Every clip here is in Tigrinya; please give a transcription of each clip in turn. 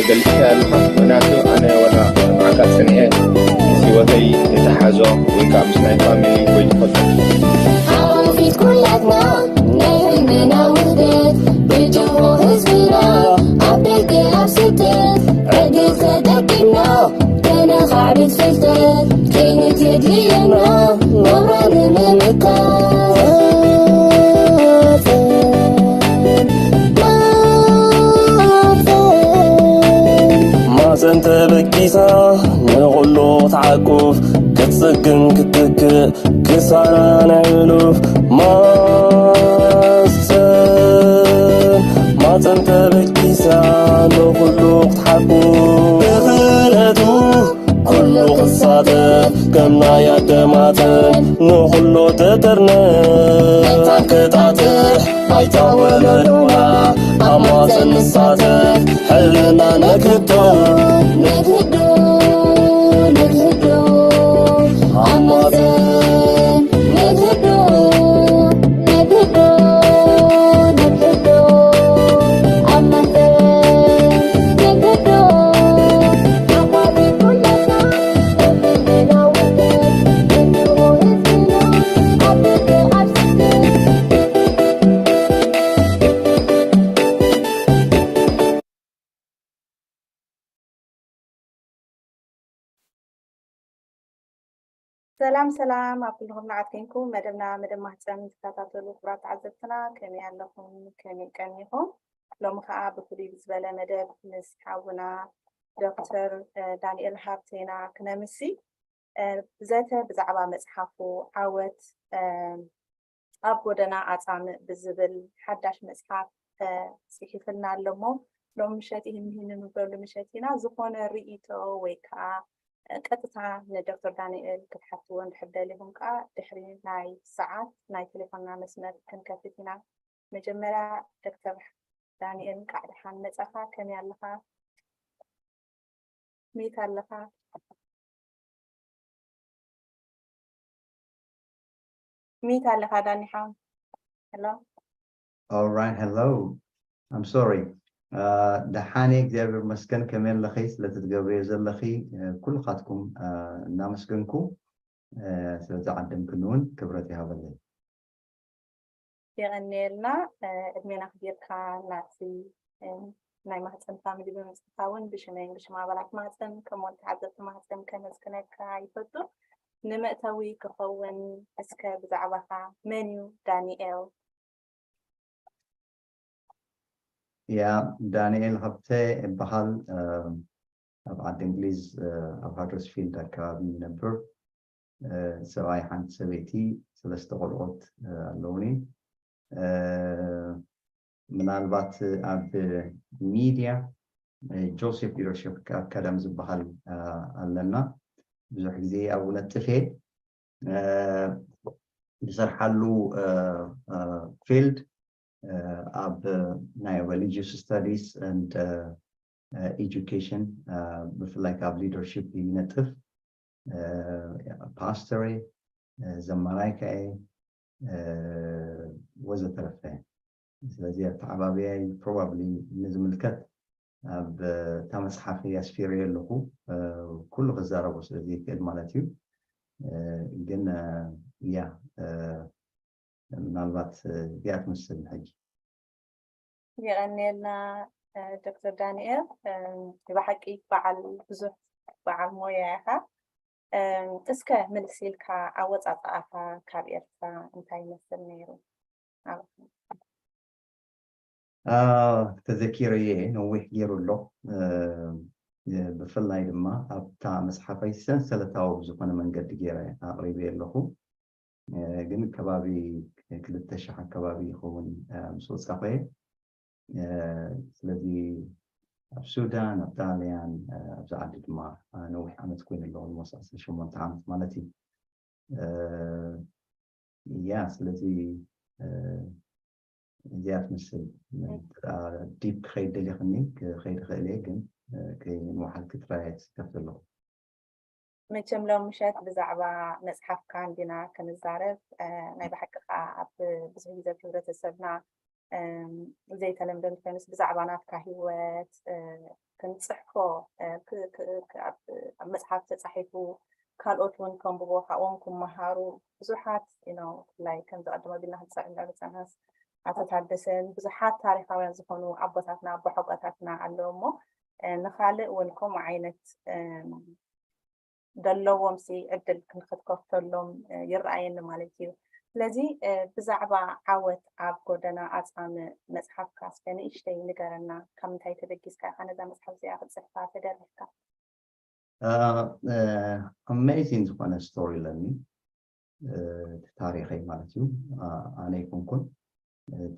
ገሊጽካ ኣለኻ። ምኽንያቱ ኣነ ወላ መዓካ ጽኒዐ ምስ ህይወተይ ንተሓዞ ወይ ከዓ ምስ ናይ ፋሚሊ ወይ ተፈጥሮ ሓፊት ኩላትና ናይ ህልምና ውህደት ብጅሆ ህዝብና ኣብ ደገ ኣብ ስደት ዕድል ተጠቂምና ተነኻዕብት ፍልጠት ክእለት የድልየና ናብራ ንምምካት። ማፀን ተበጊሳ ንኹሉ ክትዓቁፍ ክትፅግን ክትክእ ክሳራ ናይ ሕሉፍ ማፀን ማፀን ተበጊሳ ንኹሉ ክትሓቁፍ ብኽእለቱ ኩሉ ክሳተፍ ከም ናይ ኣደማተን ንኹሉ ትጥርነፍ መታን ክጣጥሕ ኣይታ ወለዶና ኣብ ማፀን ንሳተፍ ሕልና ነግህዶ ነግህዶ ነግህዶ ኣብ ማፀን ነግህዶ ነግህዶ ነግህዶ ኣብ ማፀን ነግህዶ ኣባቢ ኩለና ሰላም ሰላም ኣብ ኩሉ ኩርናዓት ኮንኩም መደብና መደብ ማህፀን ዝከታተሉ ክቡራት ተዓዘብትና ከመይ ኣለኹም? ከመይ ቀኒኹም? ሎሚ ከዓ ብፍሉይ ብዝበለ መደብ ምስ ሓውና ዶክተር ዳንኤል ሃብቴና ክነምሲ ብዘተ ብዛዕባ መፅሓፉ ዓወት ኣብ ጎደና ኣፃምእ ብዝብል ሓዳሽ መፅሓፍ ፅሒፍልና ኣሎ እሞ ሎም ምሸት ይህን ይህን ንብለሉ ምሸት ኢና። ዝኾነ ርእይቶ ወይ ከዓ ቀጥታ ንዶክተር ዳንኤል ክትሓትዎ እንድሕር ደሊኹም ከዓ ድሕሪ ናይ ሰዓት ናይ ቴሌፎንና መስመር ክንከፍት ኢና። መጀመርያ ዶክተር ዳንኤል እንቃዕ ደሓን መጻኻ። ከመይ ኣለኻ? ሚት ኣለኻ? ሚት ኣለኻ ዳኒ ሓው? Hello? All right, hello. I'm sorry. ደሓነ እግዚኣብሔር መስገን ከመይ ኣለኺ? ስለቲ ትገብርዮ ዘለኺ ኩልኻትኩም እናመስገንኩ ስለዚ ዓደምክኒ እውን ክብረት ይሃበለይ። የቐንየልና ዕድሜና ክቢርካ ናቲ ናይ ማህፀን ፋሚሊ ብምፅእካ እውን ብሽመይን ብሽም ኣባላት ማህፀን ከምኡውን ተዓዘብቲ ማህፀን ከመስግነካ ይፈቱ። ንመእተዊ ክኸውን እስከ ብዛዕባኻ መን እዩ ዳንኤል? ያ ዳንኤል ሃብተ እበሃል። ኣብ ዓዲ እንግሊዝ ኣብ ሃደርስፊልድ ኣካባቢ ይነብር። ሰብኣይ ሓንቲ ሰበይቲ ሰለስተ ቆልዑት ኣለውኒ። ምናልባት ኣብ ሚድያ ጆሴፍ ሊደርሽፕ ኣካዳሚ ዝበሃል ኣለና። ብዙሕ ግዜ ኣብኡ ነጥፍ እየ። ዝሰርሓሉ ፊልድ ኣብ ናይ religious studies and education ብፍላይ ካብ ሊደርሽፕ ይነጥፍ። ፓስተር እየ፣ ዘማራይ ከ እየ፣ ወዘተረፈ። ስለዚ ኣተዓባብያይ ፕሮባብሊ ንዝምልከት ኣብ እታ መፅሓፍ ኣስፊረዮ ኣለኹ። ኩሉ ክዛረቦ ስለ ዘይክእል ማለት እዩ። ግን ያ ምናልባት እዚኣ ትመስል ሕጂ። የቐንየልና ዶክተር ዳንኤል፣ ብሓቂ በዓል ብዙሕ በዓል ሞያ ኢኻ። እስከ ምልስ ኢልካ ኣወፃፅኣኻ ካብ ኤርትራ እንታይ ይመስል ነይሩ? ተዘኪረዮ እየ፣ ነዊሕ ገይሩ ኣሎ። ብፍላይ ድማ ኣብታ መፅሓፈይ ሰንሰለታዊ ብዝኾነ መንገዲ ገይረ ኣቕሪበዮ ኣለኹ። ግን ከባቢ ክልተ ሽሕ ኣካባቢ ይኸውን ምስ ወፃኹ እየ። ስለዚ ኣብ ሱዳን፣ ኣብ ጣልያን፣ ኣብዚ ዓዲ ድማ ነዊሕ ዓመት ኮይኑ ኣለኹ፣ ንሞስ ዓሰርተ ሸሞንተ ዓመት ማለት እዩ። ያ ስለዚ እዚኣ ትመስል። ዲፕ ክኸይድ ደሊኽኒ ክኸይድ ይኽእል እየ፣ ግን ከይንወሓል ክትራየት ከፍት ኣለኹ። መቸም ሎም ምሸት ብዛዕባ መፅሓፍካ እንዲና ክንዛረብ። ናይ ብሓቂ ከዓ ኣብ ብዙሕ ግዜ ኣብ ሕብረተሰብና ዘይተለምደ እንተይኮነስ ብዛዕባ ናትካ ሂወት ክንፅሕፎ ኣብ መፅሓፍ ተፃሒፉ ካልኦት እውን ከንብቦ ካብኦም ክመሃሩ ብዙሓት ብፍላይ ከምዚ ቀደም ኣቢልና ክንፀርብ ዝፀናስ ኣቶ ታደሰን ብዙሓት ታሪካውያን ዝኾኑ ኣቦታትና ኣቦሓጎታትና ኣለዉ እሞ ንኻልእ እውን ከምኡ ዓይነት ዘለዎም ሲ ዕድል ክንክትከፍተሎም ይረኣየኒ ማለት እዩ። ስለዚ ብዛዕባ ዓወት ኣብ ጎደና ኣፃምእ መፅሓፍካ እስከ ንእሽተይ ንገረና። ካብ ምንታይ ተበጊስካ ኢኻ ነዛ መፅሓፍ እዚኣ ክትፅሕፋ ተደሪኽካ? ኣሜዚንግ ዝኾነ ስቶሪ ኣለኒ። ታሪኸይ ማለት እዩ። ኣነ ይኩንኩን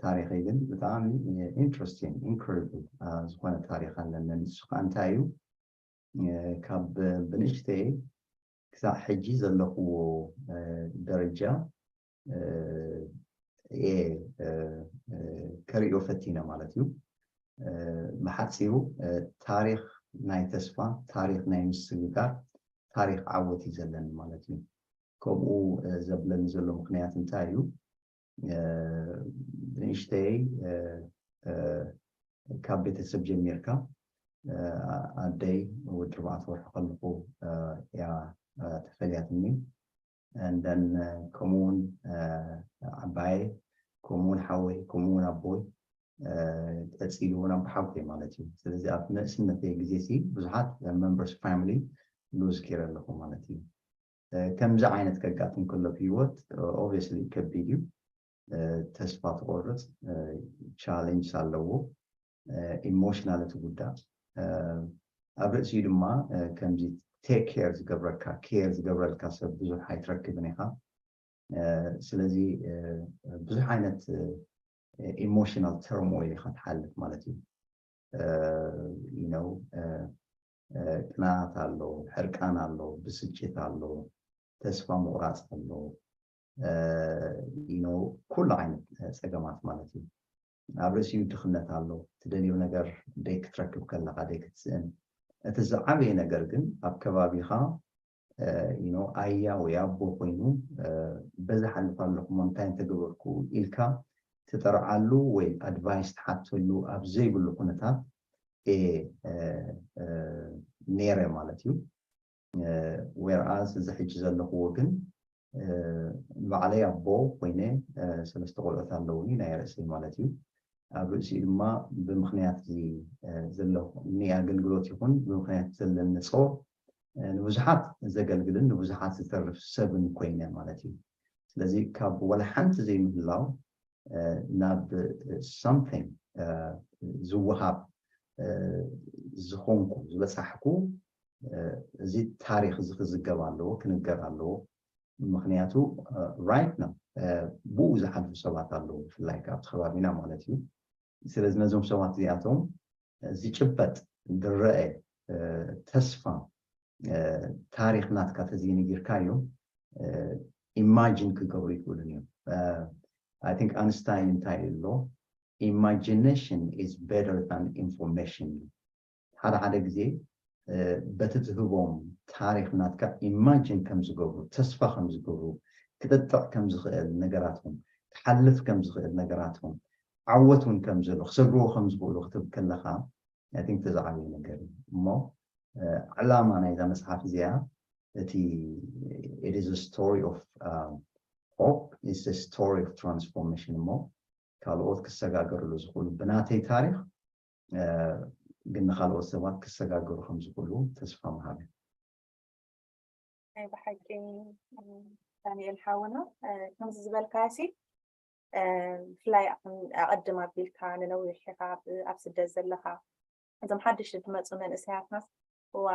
ታሪኸይ ግን ብጣዕሚ ኢንትረስቲንግ ኢንክሬዲብል ዝኾነ ታሪክ ኣለኒ። ንሱ ከዓ እንታይ እዩ? ካብ ብንእሽተይ ክሳብ ሕጂ ዘለኽዎ ደረጃ እየ ከርእዮ ፈቲነ ማለት እዩ። ብሓፂሩ ታሪክ ናይ ተስፋ፣ ታሪክ ናይ ምስግጋር፣ ታሪክ ዓወት እዩ ዘለኒ ማለት እዩ። ከምኡ ዘብለኒ ዘሎ ምክንያት እንታይ እዩ? ብንእሽተይ ካብ ቤተሰብ ጀሚርካ ኣደይ ወዲ ኣርባዕተ ወርሒ ከለኹ እያ ተፈልያትኒ። And then ከምኡውን ዓባየ ከምኡውን ሓወይ ከምኡውን ኣቦይ ቀፂሉ እውን ኣቦሓጎይ ማለት እዩ። ስለዚ ኣብ ንእስነተይ ግዜ ሲ ብዙሓት members family lose ገይረ ኣለኹ ማለት እዩ። ከምዚ ዓይነት ከጋጥም ከሎ ብሂወት obviously ከቢድ እዩ። ተስፋ ትቆርፅ፣ ቻሌንጅስ ኣለዎ። ኢሞሽናል እቲ ጉዳይ ኣብ ርእሲኡ ድማ ከምዚ ቴክ ኬር ዝገብረካ ኬር ዝገብረልካ ሰብ ብዙሕ ኣይትረክብን ኢኻ። ስለዚ ብዙሕ ዓይነት ኢሞሽናል ተርሞይል ኢኻ ትሓልፍ ማለት እዩ። you know ቅንኣት ኣሎ፣ ሕርቃን ኣሎ፣ ብስጭት ኣሎ፣ ተስፋ ምቑራፅ ኣሎ፣ you know ኩሉ ዓይነት ፀገማት ማለት እዩ። ኣብ ርእሲኡ ድኽነት ኣሎ፣ ትደልዮ ነገር ደይ ክትረክብ ከለኻ ደይ ክትስእን። እቲ ዝዓበየ ነገር ግን ኣብ ከባቢኻ you know ኣያ ወይ ኣቦ ኮይኑ በዚ ሓልፍ ኣለኹ እሞ እንታይ እንተገበርኩ ኢልካ ትጠርዓሉ ወይ ኣድቫይስ ትሓተሉ ኣብ ዘይብሉ ኩነታት እየ ነይረ ማለት እዩ። Whereas እዚ ሕጂ ዘለኽዎ ግን ባዕለይ ኣቦ ኮይነ ሰለስተ ቆልዑት ኣለውኒ ናይ ርእሰይ ማለት እዩ። ኣብ ርእሲኡ ድማ ብምኽንያት እዚ ዘለኹ ናይ ኣገልግሎት ይኹን ብምኽንያት ዘለኒ ጾር ንብዙሓት ዘገልግልን ንብዙሓት ዝተርፍ ሰብን ኮይነ ማለት እዩ። ስለዚ ካብ ወላ ሓንቲ ዘይምህላው ናብ something ዝወሃብ ዝኾንኩ ዝበፃሕኩ እዚ ታሪክ እዚ ክዝገብ ኣለዎ፣ ክንገር ኣለዎ። ምክንያቱ right now ብኡ ዝሓልፉ ሰባት ኣለዉ፣ ብፍላይ ካብቲ ከባቢና ማለት እዩ። ስለዚ ነዞም ሰባት እዚኣቶም ዝጭበጥ ዝረአ ተስፋ ታሪክ ናትካ ተዘይነጊርካዮም ኢማጂን ክገብሩ ይክእሉን እዮም። I think ኣንስታይን እንታይ ኣሎ፣ imagination is better than information። ሓደ ሓደ ግዜ በቲ ትህቦም ታሪክ ናትካ ኢማጂን ከም ዝገብሩ፣ ተስፋ ከም ዝገብሩ፣ ክጥጥዕ ከም ዝኽእል ነገራትኩም፣ ክሓልፍ ከም ዝኽእል ነገራትኩም፣ ዓወት እውን ከም ዘሎ ክሰግርዎ ከም ዝኽእሉ ክትብ ከለኻ I think ተዝዓበየ ነገር እዩ እሞ ዕላማ ናይዛ መፅሓፍ እዚኣ እቲ it is a story of hope, it's a story of transformation እሞ ካልኦት ክሰጋገርሉ ዝኽእሉ ብናተይ ታሪክ ግን ንካልኦት ሰባት ክሰጋገሩ ከም ዝኽእሉ ተስፋ ምሃብ እዩ። ናይ ብሓቂ ዳንኤል ሓውና ከምዚ ዝበልካሲ ብፍላይ ኣቐድም ኣቢልካ ንነዊሕ ኢኻ ኣብ ስደት ዘለኻ እዞም ሓድሽ ዝመፁ መንእሰያትናስ እዋ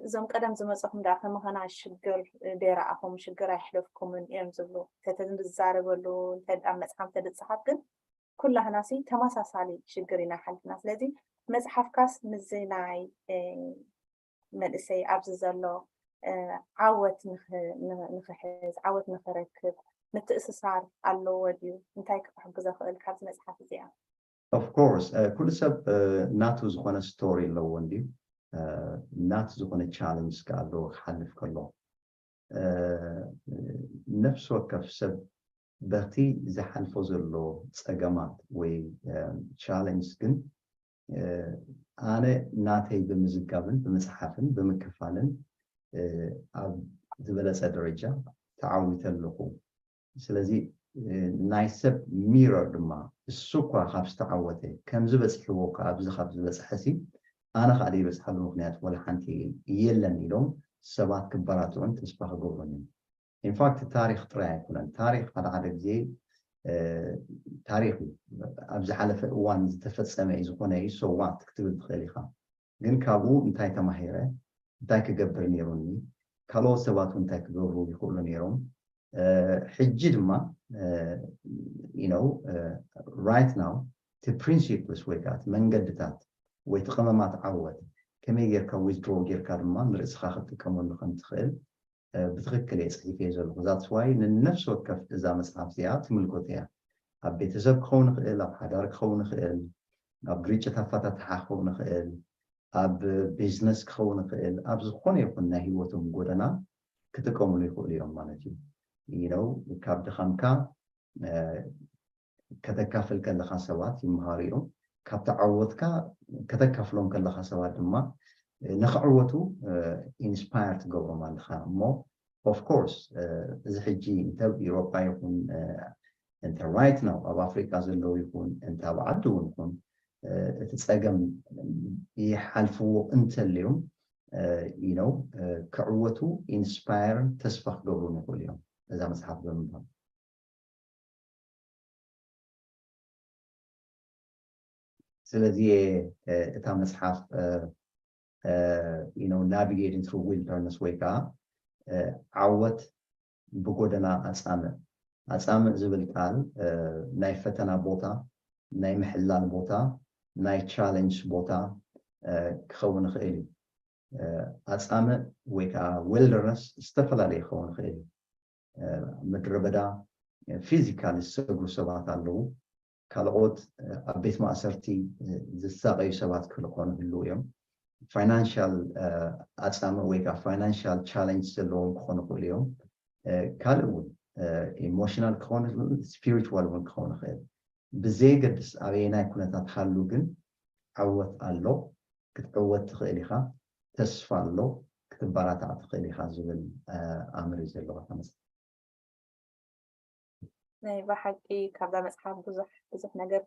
እዞም ቀደም ዝመፀኹም ዳ ከመኸና ሽግር ደይረኣኹም ሽግር ኣይሕለፍኩምን እዮም ዝብሉ ተተዝዛረበሉ እንተ ኣብ መፅሓፍ ተድፅሓፍ ግን ኩላህናሲ ተመሳሳሊ ሽግር ኢና ሓልፍና ስለዚ መፅሓፍካስ ምዚ ናይ መንእሰይ ኣብዚ ዘሎ ዓወት ንኽሕዝ ዓወት ንኽረክብ ምትእስሳር ኣለዎ ድዩ እንታይ ክሕግዞ ክእል ካብዚ መፅሓፍ እዚኣ Of course ኩሉ ሰብ ናቱ ዝኾነ ስቶሪ ኣለዎ እንድዩ ናቱ ዝኾነ ቻለንጅ ከ ኣለዎ ክሓልፍ ከሎ ነፍሲ ወከፍ ሰብ በቲ ዝሓልፎ ዘሎ ጸገማት ወይ ቻለንጅ ግን ኣነ ናተይ ብምዝጋብን ብምፅሓፍን ብምክፋልን ኣብ ዝበለፀ ደረጃ ተዓዊተ ኣለኹ። ስለዚ ናይ ሰብ ሚረር ድማ እሱ እኳ ካብ ዝተዓወተ ከምዚ በፂሕዎ እኳ ኣብዚ ካብ ዝበፅሐ ሲ ኣነ ከዓ ዘይበፅሓሉ ምክንያት ወላ ሓንቲ የለን ኢሎም ሰባት ክበራትዑን ተስፋ ክገብሩን እዮም። ኢንፋክት ታሪክ ጥራይ ኣይኮነን። ታሪክ ሓደ ሓደ ግዜ ታሪክ እዩ። ኣብ ዝሓለፈ እዋን ዝተፈፀመ እዩ ዝኾነ እዩ ሰዋት ክትብል ትኽእል ኢኻ። ግን ካብኡ እንታይ ተማሂረ፣ እንታይ ክገብር ነይሩኒ፣ ካልኦት ሰባት እንታይ ክገብሩ ይኽእሉ ነይሮም። ሕጂ ድማ you know right now እቲ ፕሪንሲፕልስ ወይ ከዓ እቲ መንገድታት ወይ እቲ ቅመማት ዓወት ከመይ ጌርካ ዊዝድሮ ጌርካ ድማ ንርእስኻ ክትጥቀመሉ ከም ትኽእል ብትኽክል እየ ፅሒፈ ዘለኹ። ዛትስ ዋይ ንነፍሲ ወከፍ እዛ መፅሓፍ እዚኣ ትምልከቶ እያ። ኣብ ቤተሰብ ክኸውን ይኽእል፣ ኣብ ሓዳር ክኸውን ይኽእል፣ ኣብ ግርጭት ኣፈታትሓ ክኸውን ይኽእል፣ ኣብ ቢዝነስ ክኸውን ይኽእል፣ ኣብ ዝኾነ ይኹን ናይ ህይወቶም ጎደና ክጥቀምሉ ይኽእሉ እዮም ማለት እዩ። You know ካብ ድኻምካ ከተካፍል ከለኻ ሰባት ይመሃሩ እዮም። ካብ ተዓወትካ ከተካፍሎም ከለኻ ሰባት ድማ ንኽዕወቱ ኢንስፓየር ትገብሮም ኣለኻ እሞ ኦፍኮርስ እዚ ሕጂ እንተ ኢሮጳ ይኹን እንተ ራይት ናው ኣብ ኣፍሪቃ ዘለዉ ይኹን እንተ ኣብ ዓዲ እውን ይኹን እቲ ፀገም ይሓልፍዎ እንተልዮም you know ክዕወቱ ኢንስፓየርን ተስፋ ክገብሩን ይኽእሉ እዮም እዛ መፅሓፍ ብምንባብ። ስለዚ እታ መፅሓፍ you know navigating through wilderness ወይ ከዓ ዓወት ብጎደና ኣፃምእ ኣፃምእ ዝብል ቃል ናይ ፈተና ቦታ፣ ናይ ምሕላል ቦታ፣ ናይ ቻለንጅ ቦታ ክኸውን ይኽእል እዩ። ኣፃምእ ወይ ከዓ ዊልደርነስ ዝተፈላለየ ክኸውን ይኽእል እዩ። ምድረ በዳ ፊዚካሊ ዝሰግሩ ሰባት ኣለዉ። ካልኦት ኣብ ቤት ማእሰርቲ ዝሳቀዩ ሰባት ክኾኑ ህልው እዮም። ፋይናንሻል ኣፃምእ ወይ ከዓ ፋይናንሻል ቻለንጅ ዘለዎም ክኾኑ ይኽእሉ እዮም። ካልእ እውን ኢሞሽናል ክኸውን ይኽእል፣ ስፒሪቹዋል እውን ክኸውን ይኽእል። ብዘየገድስ ኣበየናይ ኩነታት ሃሉ ግን ዓወት ኣሎ። ክትዕወት ትኽእል ኢኻ። ተስፋ ኣሎ። ክትበራታዕ ትኽእል ኢኻ ዝብል ኣምር እዩ ዘለዎ እታ መፅሓፍ። ናይ ብሓቂ ካብዛ መፅሓፍ ብዙሕ ብዙሕ ነገር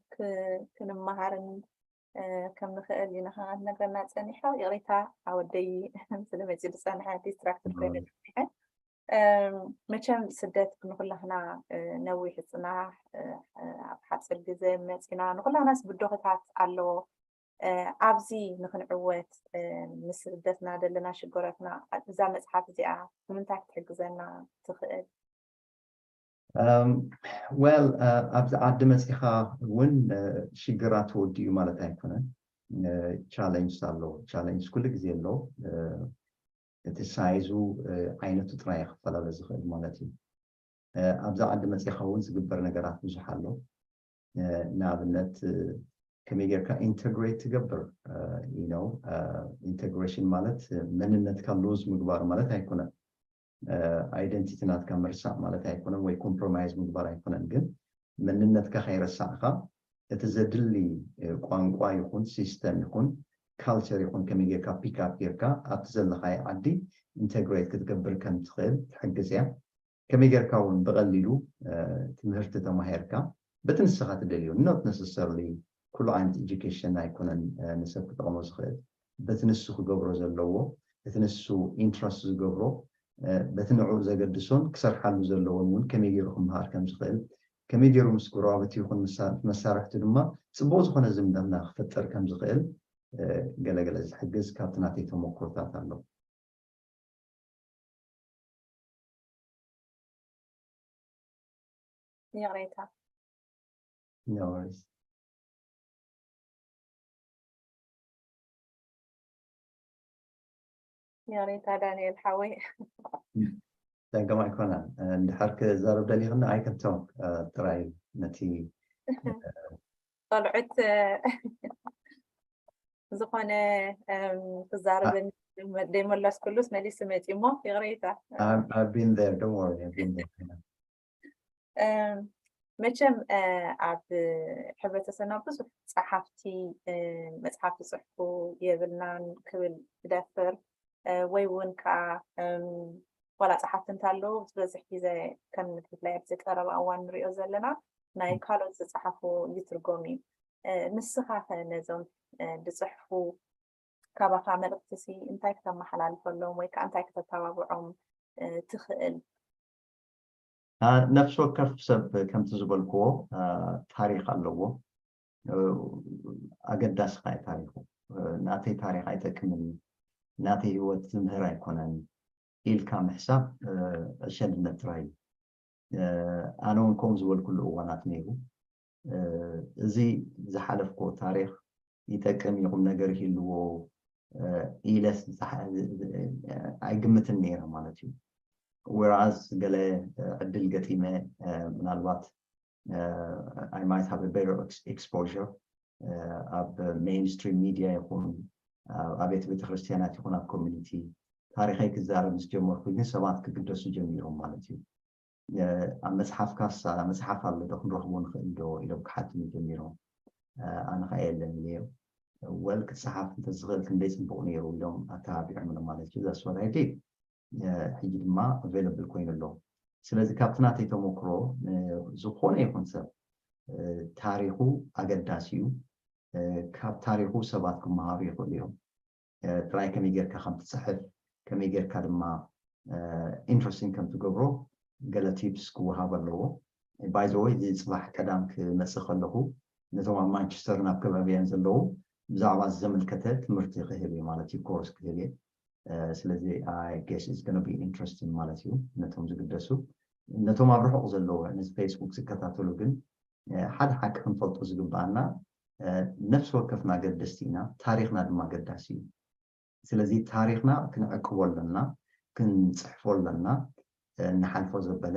ክንመሃርን ከም ንኽእል ኢና ከኣ ትነግረና ፀኒሖ። ይቕሬታ ኣወደይ ስለ መፂኡ ዝፀንሐ ዲስትራክትድ ኮይነ ፀኒሐ። መቸም ስደት ንኩላህና ነዊሕ ፅናሕ ኣብ ሓፂር ግዜ መፂና ንኩላህናስ ብድሆታት ኣለዎ። ኣብዚ ንክንዕወት ምስ ስደትና ዘለና ሽግረትና እዛ መፅሓፍ እዚኣ ንምንታይ ክትሕግዘና ትኽእል? ዌል ኣብዚ ዓዲ መፂኻ እውን ሽግራት ተወዲኡ ማለት ኣይኮነን። ቻለንጅስ ኣሎ። ቻለንጅስ ኩሉ ግዜ ኣሎ። እቲ ሳይዙ ዓይነቱ ጥራይ ክፈላለ ዝኽእል ማለት እዩ። ኣብዚ ዓዲ መፂኻ እውን ዝግበር ነገራት ብዙሕ ኣሎ። ንኣብነት ከመይ ጌርካ ኢንተግሬት ትገብር ነው። ኢንተግሬሽን ማለት መንነትካ ሉዝ ምግባር ማለት ኣይኮነን። ኣይደንቲቲ ናትካ ምርሳዕ ማለት ኣይኮነን ወይ ኮምፕሮማይዝ ምግባር ኣይኮነን። ግን መንነትካ ከይረሳዕካ እቲ ዘድሊ ቋንቋ ይኹን ሲስተም ይኹን ካልቸር ይኹን ከመይ ጌርካ ፒክ ኣፕ ጌርካ ኣብቲ ዘለኻዮ ዓዲ ኢንተግሬት ክትገብር ከም ትኽእል ትሕግዝ እያ። ከመይ ጌርካ እውን ብቐሊሉ ትምህርቲ ተማሂርካ በቲ ንስኻ ትደልዮ not necessarily ኩሉ ዓይነት ኤጁኬሽን ኣይኮነን ንሰብ ክጠቕሞ ዝኽእል በቲ ንሱ ክገብሮ ዘለዎ እቲ ንሱ ኢንትረስት ዝገብሮ በቲ ንዕኡ ዘገድሶን ክሰርሓሉ ዘለዎን እውን ከመይ ገይሩ ክመሃር ከም ዝኽእል ከመይ ገይሩ ምስ ጎረባብቲ ይኹን መሳርሕቱ ድማ ፅቡቕ ዝኾነ ዝምድና ክፈጥር ከም ዝኽእል ገለገለ ዝሕግዝ ካብቲ ናተይ ተመክሮታት ኣሎ። ይቕሬታ። No worries. ይቕሬታ ዳንኤል ሓወይ። ጸገም ኣይኮነን። እንድሕር ክዛረብ ደሊኽኒ ኣይከብቶም ጥራይ ነቲ ቆልዑት ዝኾነ ክዛረበኒ ዘይመለስኩሉስ መሊሱ መፂ እሞ ይቕሬታ። I've been there, don't worry, I've been there. መቸም ኣብ ሕብረተሰብና ብዙሕ ጸሓፍቲ መፅሓፍ ዝፅሕፉ የብልናን ክብል ዝደፍር፣ ወይ እውን ከዓ ዋላ ጸሓፍቲ እንተኣለዉ ዝበዝሕ ግዜ ከም ብፍላይ ኣብዚ ቀረባ እዋን ንሪኦ ዘለና ናይ ካልኦት ዝፀሓፉ ይትርጎም እዩ። ንስኻ ኸ ነዞም ዝፅሕፉ ካባኻ መልእኽቲ ሲ እንታይ ክተመሓላልፈሎም ወይ ከዓ እንታይ ክተተባብዖም ትኽእል? ነፍሲ ወከፍ ሰብ ከምቲ ዝበልክዎ ታሪኽ ኣለዎ። ኣገዳሲ ኸዓ ታሪኹ ናተይ ታሪኽ ኣይጠቅምን፣ ናተይ ህይወት ዝምህር ኣይኮነን ኢልካ ምሕሳብ ዕሸልነት ጥራይ እዩ። ኣነ እውን ከምኡ ዝበልኩሉ እዋናት ነይሩ። እዚ ዝሓለፍክዎ ታሪኽ ይጠቅም ይኹም ነገር ይህልዎ ኢለስ ኣይግምትን ነይረ ማለት እዩ። ወራስ ገለ ዕድል ገጢመ ምናልባት I might have a better exposure ኣብ mainstream media ይኹን ኣብ ቤተ ቤተክርስትያናት ይኹን ኣብ community ታሪኸይ ክዛረብ ምስ ጀመርኩ ግን ሰባት ክግደሱ ጀሚሮም ማለት እዩ። ኣብ መፅሓፍካስ መፅሓፍ ኣሎ ዶ ክንረኽቦ ንኽእል ዶ ኢሎም ክሓትኒ ጀሚሮም። ኣነ ከዓ የለን ኢለዮም። Well ክትፀሓፍ እንተዝኽእል ክንደይ ፅቡቕ ነይሩ ኢሎም ኣተባቢዖምኒ ማለት እዩ። That's what I did። ሕጂ ድማ available ኮይኑ ኣሎ። ስለዚ ካብቲ ናተይ ተመክሮ ዝኾነ ይኹን ሰብ ታሪኹ ኣገዳሲ እዩ። ካብ ታሪኹ ሰባት ክመሃሩ ይኽእሉ እዮም። ጥራይ ከመይ ጌርካ ከም ትፅሕፍ ከመይ ጌርካ ድማ interesting ከም ትገብሮ ገለ tips ክወሃብ ኣለዎ። By the way እዚ ፅባሕ ቀዳም ክመፅእ ከለኹ ነቶም ኣብ ማንቸስተርን ኣብ ከባቢያን ዘለዉ ብዛዕባ ዘመልከተ ትምህርቲ ክህብ እየ ማለት እዩ፣ course ክህብ እየ። ስለዚ I guess it's gonna be interesting ማለት እዩ ነቶም ዝግደሱ። ነቶም ኣብ ርሑቕ ዘለዉ ነዚ Facebook ዝከታተሉ ግን ሓደ ሓቂ ክንፈልጦ ዝግበኣና ነፍሲ ወከፍና ኣገደስቲ ኢና፣ ታሪኽና ድማ ኣገዳሲ እዩ። ስለዚ ታሪኽና ክንዕቅቦ ኣለና፣ ክንፅሕፎ ኣለና፣ ንሓልፎ ዘበለ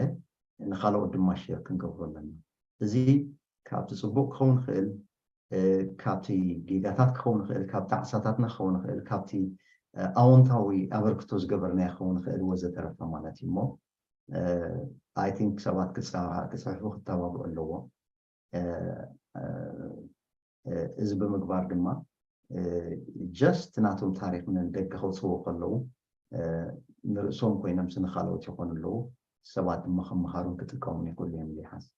ንኻልኦት ድማ share ክንገብሮ ኣለና። እዚ ካብቲ ፅቡቕ ክኸውን ይኽእል፣ ካብቲ ጌጋታት ክኸውን ይኽእል፣ ካብ ጣዕሳታትና ክኸውን ይኽእል፣ ካብቲ ኣወንታዊ ኣበርክቶ ዝገበርናዮ ክኸውን ይኽእል ወዘተረፈ ማለት እዩ። እሞ I think ሰባት ክፅሕፉ ክተባብዑ ኣለዎም። እዚ ብምግባር ድማ just ናቶም ታሪኽ ንደገ ከውፅዎ ከለዉ ንርእሶም ኮይኖም ንኻልኦት ይኾኑ ኣለዉ። ሰባት ድማ ክመሃሩን ክጥቀሙን ይኽእሉ እዮም ኢለ ይሓስብ።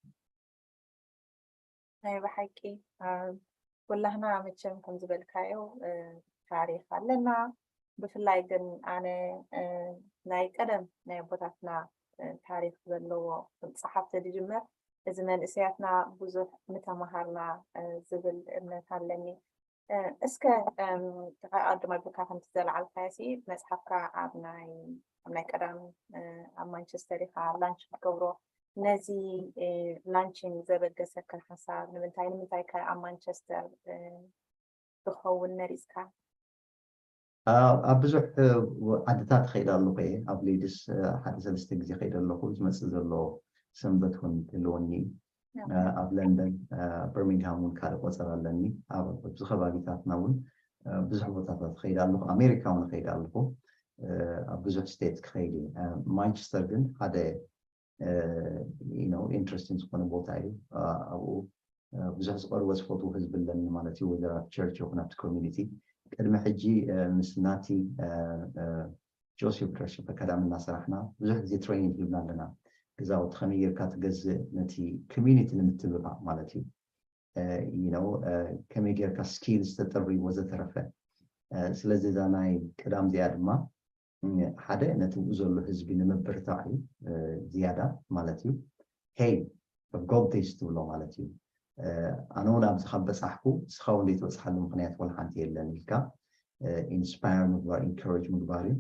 ናይ ብሓቂ ኩላህና መቸም ከም ዝበልካዮ ታሪኽ ኣለና። ብፍላይ ግን ኣነ ናይ ቀደም ናይ ኣቦታትና ታሪኽ ዘለዎ ምፅሓፍቲ ዝጅመር እዚ መንእሰያትና ብዙሕ ምተምሃርና ዝብል እምነት ኣለኒ። እስከ ተቐዳማይ ብካ ከምቲ ዘለዓልካዮ ሲ መፅሓፍካ ኣብ ናይ ኣብ ናይ ቀዳም ኣብ ማንቸስተር ኢኻ launch ክትገብሮ፣ ነዚ launching ዘበገሰካ ሓሳብ ንምንታይ ንምንታይ ከ ኣብ ማንቸስተር ክኸውን መሪፅካ? ኣብ ብዙሕ ዓድታት ከይደ ኣለኹ እየ። ኣብ ሊድስ ሓደ ሰለስተ ግዜ ከይደ ኣለኹ። ዝመፅእ ዘሎ ሰንበት እውን ክህልወኒ እዩ። ኣብ ለንደን፣ በርሚንግሃም እውን ካልእ ቆፀራ ኣለኒ። ኣብዚ ከባቢታትና እውን ብዙሕ ቦታታት ከይደ ኣለኹ። ኣሜሪካ እውን ከይደ ኣለኹ። ኣብ ብዙሕ ስቴት ክኸይድ እየ። ማንቸስተር ግን ሓደ ኢንትረስቲንግ ዝኾነ ቦታ እዩ። ኣብኡ ብዙሕ ዝቐርቦ ዝፈትዎ ህዝቢ ኣለኒ ማለት እዩ። ወደር ኣብ ቸርች ይኹን ኣብቲ ኮሚኒቲ ቅድሚ ሕጂ ምስ ናቲ ጆሴፍ ሊደርሽፕ ኣካዳሚ እናሰራሕና ብዙሕ ግዜ ትሬኒንግ ሂብና ኣለና። ገዛውቲ ከመይ ጌርካ ትገዝእ ነቲ ኮሚኒቲ ንምትብባዕ ማለት እዩ። you know ከመይ ጌርካ ስኪልስ ተጥሪ ወዘተረፈ። ስለዚ እዛ ናይ ቀዳም እዚኣ ድማ ሓደ ነቲ ብኡ ዘሎ ህዝቢ ንምብርታዕ እዩ ዝያዳ ማለት እዩ። Hey I've got this ትብሎ ማለት እዩ። ኣነ እውን ኣብዚ ካብ በፃሕኩ ንስኻ እውን ዘይትበፅሓሉ ምክንያት ወላ ሓንቲ የለን ኢልካ ኢንስፓየር ምግባር ኢንካሬጅ ምግባር እዩ።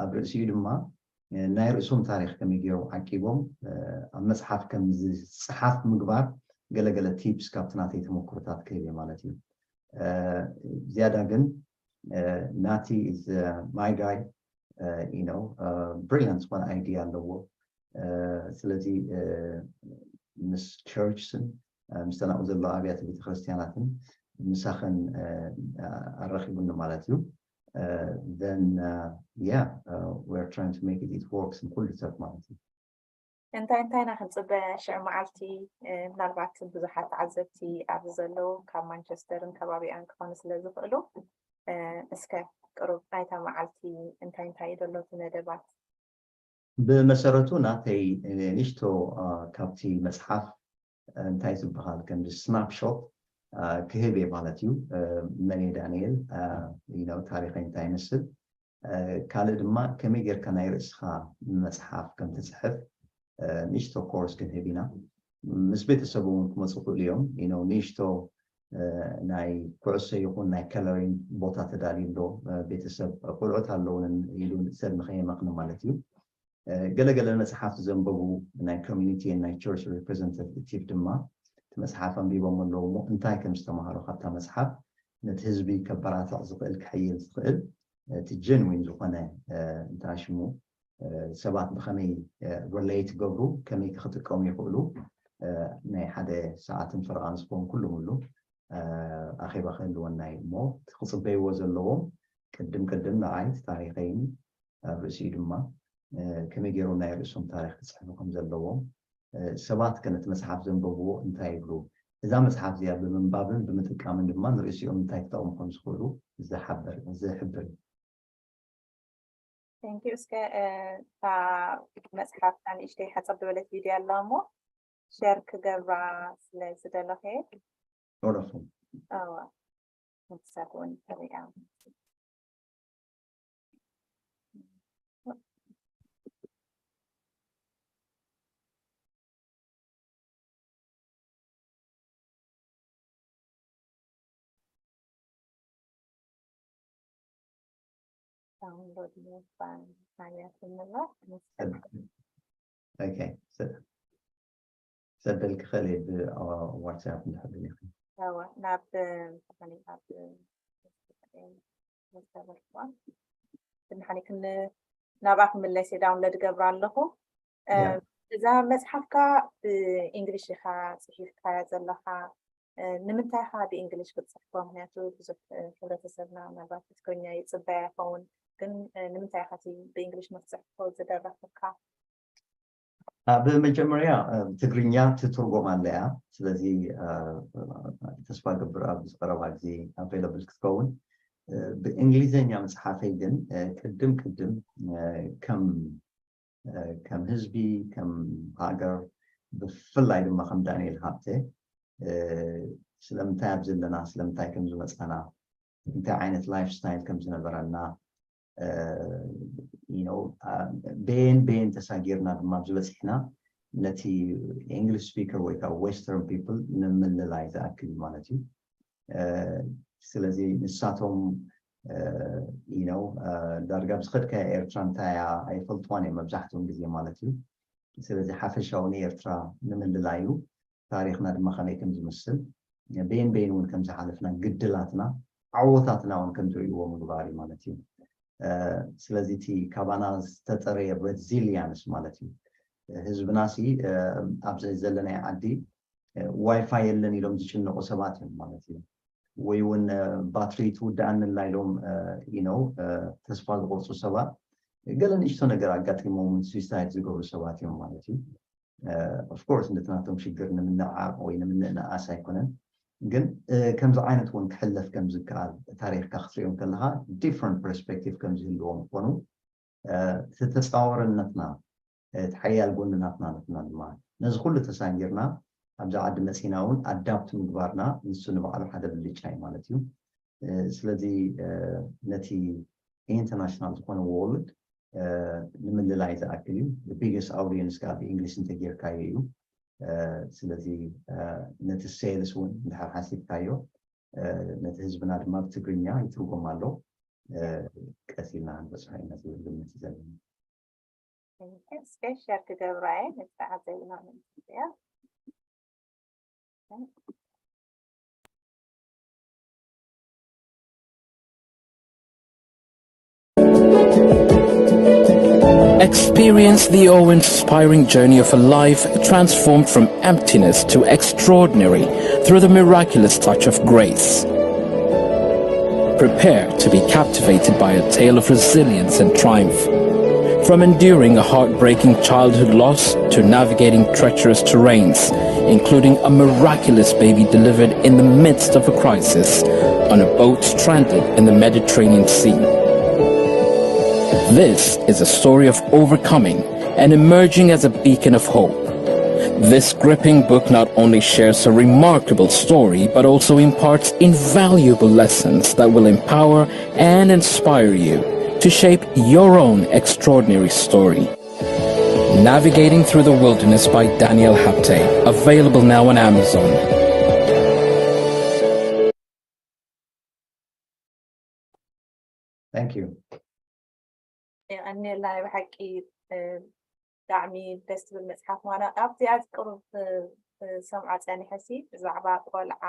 ኣብ ርእሲኡ ድማ ናይ ርእሶም ታሪኽ ከመይ ገይሮም ዓቂቦም ኣብ መፅሓፍ ከም ዝፀሓፍ ምግባር ገለገለ ቲፕስ ካብቲ ናተይ ተመክሮታት ክህብ እየ ማለት እዩ። ዝያዳ ግን ናቲ is my guy you know ብሪሊያንት ዝኾነ ኣይድያ ኣለዎ። ስለዚ ምስ ቸርችስን ምስ ተናኡ ዘሎ ኣብያተ ቤተክርስትያናትን ምሳኸን ኣራኺቡኒ ማለት እዩ። Then yeah we're trying to make it works ንኩሉ ሰብ ማለት እዩ። እንታይ እንታይ ኢና ክንፅበ ሽዑ መዓልቲ? ምናልባት ብዙሓት ተዓዘብቲ ኣብዚ ዘለዉ ካብ ማንቸስተርን ከባቢኣን ክኾኑ ስለ ዝኽእሉ፣ እስከ ቅሩብ ናይታ መዓልቲ እንታይ እንታይ እዩ ዘሎ እቲ መደባት? ብመሰረቱ ናተይ ንእሽቶ ካብቲ መፅሓፍ እንታይ ዝበሃል ከምዚ ስናፕሾት ክህብ እየ ማለት እዩ። መን እየ ዳንኤል፣ ታሪኸይ እንታይ ይመስል፣ ካልእ ድማ ከመይ ጌርካ ናይ ርእስኻ መፅሓፍ ከም ትፅሕፍ ንእሽቶ ኮርስ ክንህብ ኢና። ምስ ቤተሰብ እውን ክመፁ ክእሉ እዮም። ንእሽቶ ናይ ኩዕሶ ይኹን ናይ ከለሪንግ ቦታ ተዳልዩ ኣሎ። ቤተሰብ ቆልዑት ኣለውንን ኢሉ ሰብ ንኸየመኽኒ ማለት እዩ። ገለገለ መፅሓፍቲ ዘንበቡ ናይ ኮሚኒቲ ናይ ቸርች ሪፕሬዘንታቲቭ ድማ እቲ መፅሓፍ ኣንቢቦም ኣለዉ እሞ እንታይ ከም ዝተምሃሩ ካብታ መፅሓፍ ነቲ ህዝቢ ከበራትዕ ዝኽእል ክሕይል ዝኽእል እቲ ጀንዊን ዝኾነ እንታይ ሽሙ ሰባት ብኸመይ ሪሌት ይገብሩ ከመይ ክጥቀሙ ይኽእሉ ናይ ሓደ ሰዓትን ፈረቓን ዝኸውን ኩሉ ሙሉ ኣኼባ ክህልወና እዩ እሞ ክፅበይዎ ዘለዎም ቅድም ቅድም ንዓይ ታሪኸይን ኣብ ርእሲኡ ድማ ከመይ ገይሮም ናይ ርእሶም ታሪኽ ክፅሕፉ ከም ዘለዎም ሰባት ከ ነቲ መፅሓፍ ዘንበብዎ እንታይ ይብሉ እዛ መፅሓፍ እዚኣ ብምንባብን ብምጥቃምን ድማ ንርእሲኦም እንታይ ክጠቕሙ ከም ዝኽእሉ ዝሕብር እዩ። Thank you እስከ እታ መፅሓፍታ ንእሽተይ ሓፀብ ዝበለት ቪድዮ ኣላ እሞ ሸር ክገብራ ስለ ዝደለኸ ኖረኹ እዋ ንሳት እውን ተሪኣ ዳውንሎድ ምባል ማለት ምንሎ ሰደልኪ ኸእል ብዋትሳፕ እንድሕር ኢኺ ናብ ናብኣ ክምለስ ዳውንሎድ ገብራ ኣለኹ እዛ መፅሓፍካ ብእንግሊሽ ኢኻ ፅሒፍካያ ዘለኻ ንምንታይ ኢኻ ብእንግሊሽ ክትፅሕፎ ምክንያቱ ብዙሕ ሕብረተሰብና ምናልባት ብትግርኛ ይፅበያ ይኸውን ግን ንምንታይ ኢኻ ብእንግሊሽ ንክትፅሕፎ ዝደረኽካ ብመጀመርያ ትግርኛ ትትርጎም ኣለያ ስለዚ ተስፋ ገብር ኣብ ዝቀረባ ግዜ ኣቬለብል ክትከውን ብእንግሊዝኛ መፅሓፈይ ግን ቅድም ቅድም ከም ከም ህዝቢ ከም ሃገር ብፍላይ ድማ ከም ዳንኤል ሃብተ ስለምንታይ ኣብ ዘለና ስለምንታይ ከም ዝመፃና እንታይ ዓይነት ላይፍ ስታይል ከም ዝነበረና ቤን ቤን ተሳጊርና ድማ ኣብዚ በፂሕና ነቲ English speaker ወይ ከዓ western people ንምልላይ ዝኣክል እዩ ማለት እዩ ስለዚ ንሳቶም ዳርጋ ብዝኸድካ ኤርትራ እንታይ እያ ኣይፈልጥዋን እዮም መብዛሕትኦም ግዜ ማለት እዩ ስለዚ ሓፈሻዊ ንኤርትራ ንምልላዩ ታሪኽና ድማ ከመይ ከም ዝመስል ቤን ቤን እውን ከም ዝሓለፍና ግድላትና ዓወታትና እውን ከም ዝርእይዎ ምግባር እዩ ማለት እዩ ስለዚ እቲ ካባና ዝተፀረየ resilience ማለት እዩ ህዝብና ሲ ኣብዚ ዘለናይ ዓዲ ዋይፋይ የለን ኢሎም ዝጭነቁ ሰባት እዮም ማለት እዩ ወይ እውን ባትሪ ትውድኣንላ ኢሎም ነው ተስፋ ዝቆርፁ ሰባት ገለ ንእሽቶ ነገር ኣጋጢሞም ስዊሳይድ ዝገብሩ ሰባት እዮም ማለት እዩ ኦፍኮርስ ነቲ ናቶም ሽግር ንምንዕዓቕ ወይ ንምንእንኣስ ኣይኮነን ግን ከምዚ ዓይነት እውን ክሕለፍ ከም ዝከኣል ታሪክካ ክትሪኦም ከለካ ዲፍረንት ፐርስፔክቲቭ ከም ዝህልዎም ምኮኑ እቲ ተፃወርነትና እቲ ሓያል ጎኒ ናትና ናትና ድማ ነዚ ኩሉ ተሳጊርና ኣብዚ ዓዲ መፂና እውን ኣዳፕት ምግባርና ንሱ ንባዕሉ ሓደ ብልጫ እዩ ማለት እዩ ስለዚ ነቲ ኢንተርናሽናል ዝኾነ ወርልድ ንምልላይ ዝኣክል እዩ ቢግስት ኣውዲየንስ ከዓ ብእንግሊሽ እንተጌርካዮ እዩ ስለዚ ነቲ ሴልስ እውን እንድሕር ሓሲብካዮ ነቲ ህዝብና ድማ ብትግርኛ ይትርጎም ኣሎ ቀስ ኢልና ክንበፅሖ ኢና ዝብል ግምት እዩ ዘለና እስከ ሸር ክገብራ እየ ንዝተዓዘብና መንእሰያ Experience the awe-inspiring journey of a life transformed from emptiness to extraordinary through the miraculous touch of grace. Prepare to be captivated by a tale of resilience and triumph. From enduring a heartbreaking childhood loss to navigating treacherous terrains, including a miraculous baby delivered in the midst of a crisis on a boat stranded in the Mediterranean Sea. This is a story of overcoming and emerging as a beacon of hope. This gripping book not only shares a remarkable story, but also imparts invaluable lessons that will empower and inspire you to shape your own extraordinary story. Navigating Through the Wilderness by Daniel Habte, available now on Amazon. Thank you. የቐንየልና። ናይ ብሓቂ ብጣዕሚ ደስ ትብል መፅሓፍ ምኳና ኣብዚኣ ቁሩብ ሰምዖ ፀኒሐ ሲ ብዛዕባ ቆልዓ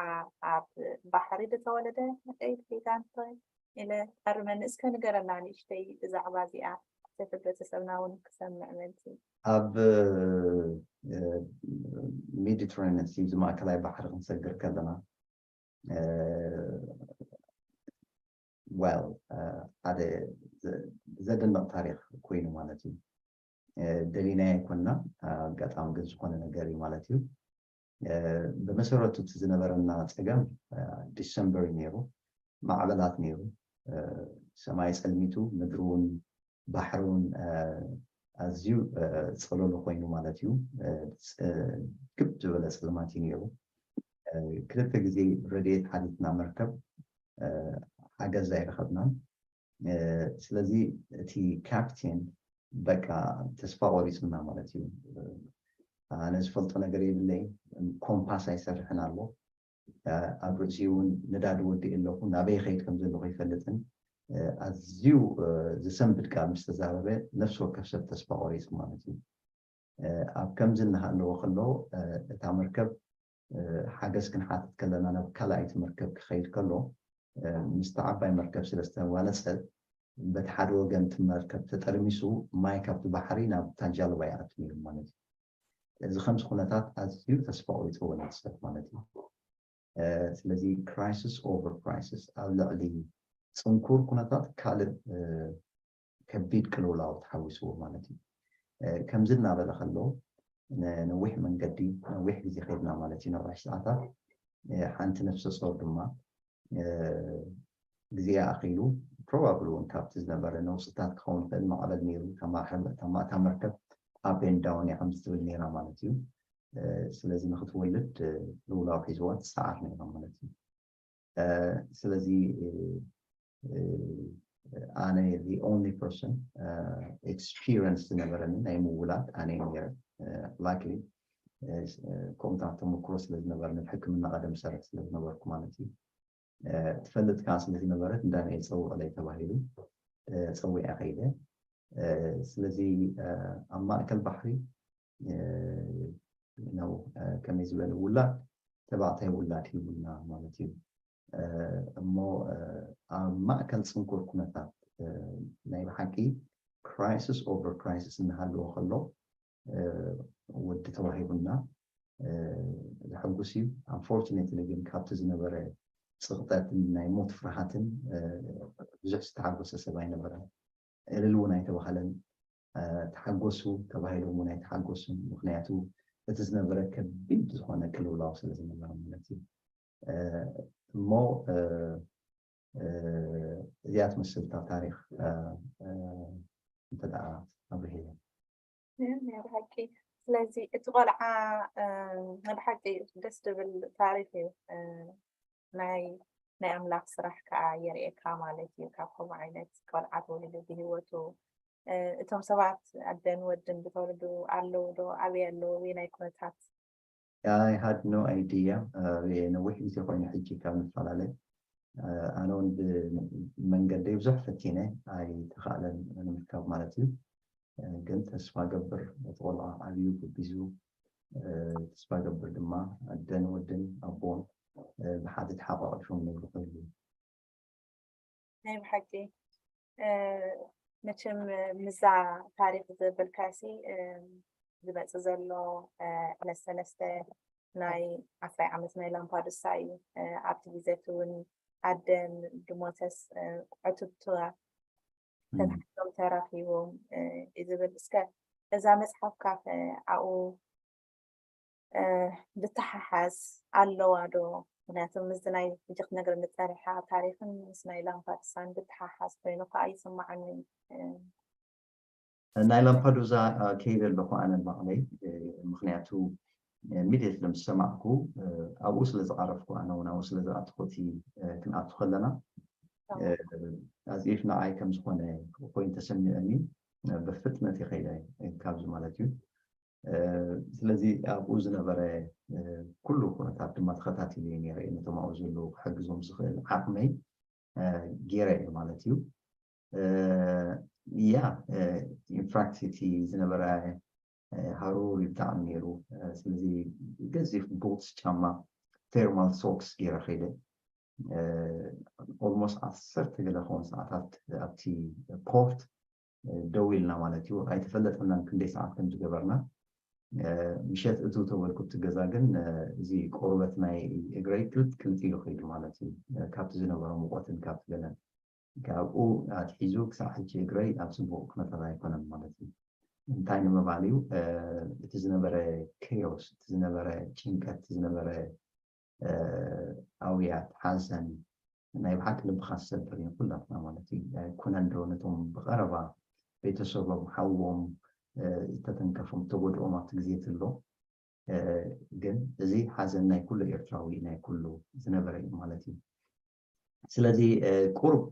ኣብ ባሕሪ ዝተወለደ መጠይቅ ጌታ እንተ ኢለ ኣርመኒ እስከ ንገረና ንእሽተይ ብዛዕባ እዚኣ ሕብረተሰብና እውን ክሰምዕ መልሲ ኣብ ሜዲትራኒያን ሲ ማእከላይ ባሕሪ ክንሰግር ከለና well ሓደ ዘደንቕ ታሪኽ ኮይኑ ማለት እዩ። ደሊናዮ ኣይኮንና፣ ኣጋጣሚ ግን ዝኾነ ነገር እዩ ማለት እዩ። ብመሰረቱ እቲ ዝነበረና ፀገም ዲሰምበር እዩ ነይሩ፣ ማዕበላት ነይሩ፣ ሰማይ ፀልሚቱ፣ ምድሪ እውን ባሕሪ እውን ኣዝዩ ፀለሉ ኮይኑ ማለት እዩ። ክብ ዝበለ ፀልማት እዩ ነይሩ። ክልተ ግዜ ረድኤት ሓቲትና መርከብ ሓገዝ ኣይረኸብናን። ስለዚ እቲ ካፕቴን በቃ ተስፋ ቆሪፅና ማለት እዩ። ኣነ ዝፈልጦ ነገር የብለይ፣ ኮምፓስ ኣይሰርሕን ኣሎ። ኣብ ርእሲ እውን ነዳዲ ወዲእ ኣለኹ፣ ናበይ ከይድ ከም ዘለኹ ይፈልጥን። ኣዝዩ ዝሰንብድ ቃል ምስ ተዛረበ ነፍሲ ወከፍ ሰብ ተስፋ ቆሪፁ ማለት እዩ። ኣብ ከምዚ እናሃለወ ከሎ እታ መርከብ ሓገዝ ክንሓትት ከለና ናብ ካልኣይቲ መርከብ ክኸይድ ከሎ ምስቲ ዓባይ መርከብ ስለ ዝተዋነፀ በቲ ሓደ ወገን እቲ መርከብ ተጠርሚሱ ማይ ካብቲ ባሕሪ ናብ ታጃልባ ይኣቱ ነይሩ ማለት እዩ። እዚ ከምዚ ኩነታት ኣዝዩ ተስፋ ቆሪፅዎ ነቲ ሰብ ማለት እዩ። ስለዚ crisis over crisis ኣብ ልዕሊ ፅንኩር ኩነታት ካልእ ከቢድ ቅልውላው ተሓዊስዎ ማለት እዩ። ከምዚ እናበለ ከሎ ነዊሕ መንገዲ ነዊሕ ግዜ ከይድና ማለት እዩ፣ ነዊሕ ሰዓታት። ሓንቲ ነፍሰ ጾር ድማ ግዜ ኣኺሉ ፕሮባብሊ እውን ካብቲ ዝነበረ ነውፅታት ክኸውን ይኽእል ማዕበል ነይሩ። እታ መርከብ up and down እያ ከምዚ ትብል ነይራ ማለት እዩ። ስለዚ ንክትወልድ ልውላው ሒዝዋ ትሰዓር ነይራ ማለት እዩ። ስለዚ ኣነ the only person experience ዝነበረኒ ናይ ምውላድ ኣነ ነይረ። Luckily ከምኡታት ተመክሮ ስለ ዝነበረኒ ሕክምና ቀደም ሰርሕ ስለ ዝነበርኩ ማለት እዩ። ትፈልጥ ከዓ ስለ ዝነበረት እንዳ ናይ ፀውዕለይ ተባሂሉ ፀዊዐ ከይደ። ስለዚ ኣብ ማእከል ባሕሪ ነው ከመይ ዝበለ ውላድ ተባዕታይ ውላድ ሂቡና ማለት እዩ። እሞ ኣብ ማእከል ፅንኩር ኩነታት ናይ ብሓቂ crisis over crisis እናሃለወ ከሎ ወዲ ተዋሂቡና ዘሐጉስ እዩ። Unfortunately ግን ካብቲ ዝነበረ ፅቕጠትን ናይ ሞት ፍርሃትን ብዙሕ ዝተሓጎሰ ሰብ ኣይነበረን። እልል እውን ኣይተባሃለን። ተሓጎሱ ተባሂሎም እውን ኣይተሓጎሱን። ምክንያቱ እቲ ዝነበረ ከቢድ ዝኾነ ቅልውላው ስለ ዝነበረ ማለት እዩ። እሞ እዚኣ ትመስል እታ ታሪኽ እንተ ደኣ ኣብርሂለ። ናይ ብሓቂ ስለዚ እቲ ቆልዓ ናይ ብሓቂ ደስ ዝብል ታሪኽ እዩ። ናይ ናይ ኣምላኽ ስራሕ ከዓ የርእየካ ማለት እዩ። ካብ ከምኡ ዓይነት ቆልዓ ተወሊዱ ብህይወቱ እቶም ሰባት ኣደን ወድን ዝተወለዱ ኣለዉ ዶ ኣበይ ኣለዉ ኣበየናይ ኩነታት I had no idea። ነዊሕ ግዜ ኮይኑ ሕጂ ካብ ንፈላለ ኣነ እውን ብመንገደይ ብዙሕ ፈቲነ ኣይተኻእለን ንምርካብ ማለት እዩ። ግን ተስፋ ገብር እቲ ቆልዓ ዓብዩ ጉቢዙ ተስፋ ገብር ድማ ኣደን ወድን ኣቦን ብሓደ ተሓቋቂፎም ነብሩ ከይሉ ናይ ብሓቂ መቸም ምዛ ታሪክ ዘበልካሲ ዝመፅእ ዘሎ ዕለት ሰለስተ ናይ ዓስራይ ዓመት ናይ ላምፓዱሳ እዩ። ኣብቲ ግዜ እቲ እውን ኣደን ድሞተስ ዕቱብትዋ ተታሒዞም ተረኺቦም እዩ ዝብል። እስከ እዛ መፅሓፍካ ከ ኣብኡ ብተሓሓዝ ኣለዋ ዶ? ምክንያቱ ምስዚ ናይ ሕጂ ክትነግረኒ ዝፀኒሕካ ታሪኽን ምስ ናይ ላምፓዱሳን ብተሓሓዝ ኮይኑ ከዓ ይስማዓኒ። ናይ ላምፓዱዛ ከይደ ኣለኹ ኣነ ባዕለይ፣ ምክንያቱ ሚድየት ምስ ሰማዕኩ ኣብኡ ስለ ዝዓረፍኩ ኣነ እውን ኣብኡ ስለ ዝኣትኩ እቲ ክንኣቱ ከለና ኣፅሪፍ ንዓይ ከም ዝኾነ ኮይኑ ተሰሚዑኒ ብፍጥነት ይኸይደ ካብዚ ማለት እዩ። ስለዚ ኣብኡ ዝነበረ ኩሉ ኩነታት ድማ ተኸታቲለ ነረ ነቶም ኣብኡ ዘለዉ ክሕግዞም ዝኽእል ዓቕመይ ገይረ እየ ማለት እዩ። ያ ኢንፋክት እቲ ዝነበረ ሃሩር ብጣዕሚ ነይሩ። ስለዚ ገዚፍ ቡትስ ጫማ ቴርማል ሶክስ ገይረ ከይደ። ኦልሞስት ዓሰርተ ገለ ክኸውን ሰዓታት ኣብቲ ፖርት ደው ኢልና ማለት እዩ። ኣይተፈለጠናን ክንደይ ሰዓት ከም ዝገበርና። ምሸት እትው ተበልኩ እቲ ገዛ ግን እዚ ቆርበት ናይ እግረይ ቅልጥ ቅልጥ ኢሉ ከይዱ ማለት እዩ። ካብቲ ዝነበረ ሙቆትን ካብቲ ገለን ካብኡ ኣትሒዙ ክሳዕ ሕጂ እግረይ ኣብ ፅቡቅ ኩነታት ኣይኮነን ማለት እዩ። እንታይ ንምባል እዩ እቲ ዝነበረ ኬዮስ እቲ ዝነበረ ጭንቀት እቲ ዝነበረ ኣውያት ሓዘን ናይ ብሓቂ ልብኻ ዝሰብር እዩ ኩላትና ማለት እዩ። ኩነን ዶ ነቶም ብቐረባ ቤተሰቦም ሓዎም ዝተተንከፎም ዝተጎድኦም ኣብቲ ግዜ ትሎ ግን እዚ ሓዘን ናይ ኩሉ ኤርትራዊ ናይ ኩሉ ዝነበረ እዩ ማለት እዩ። ስለዚ ቁሩብ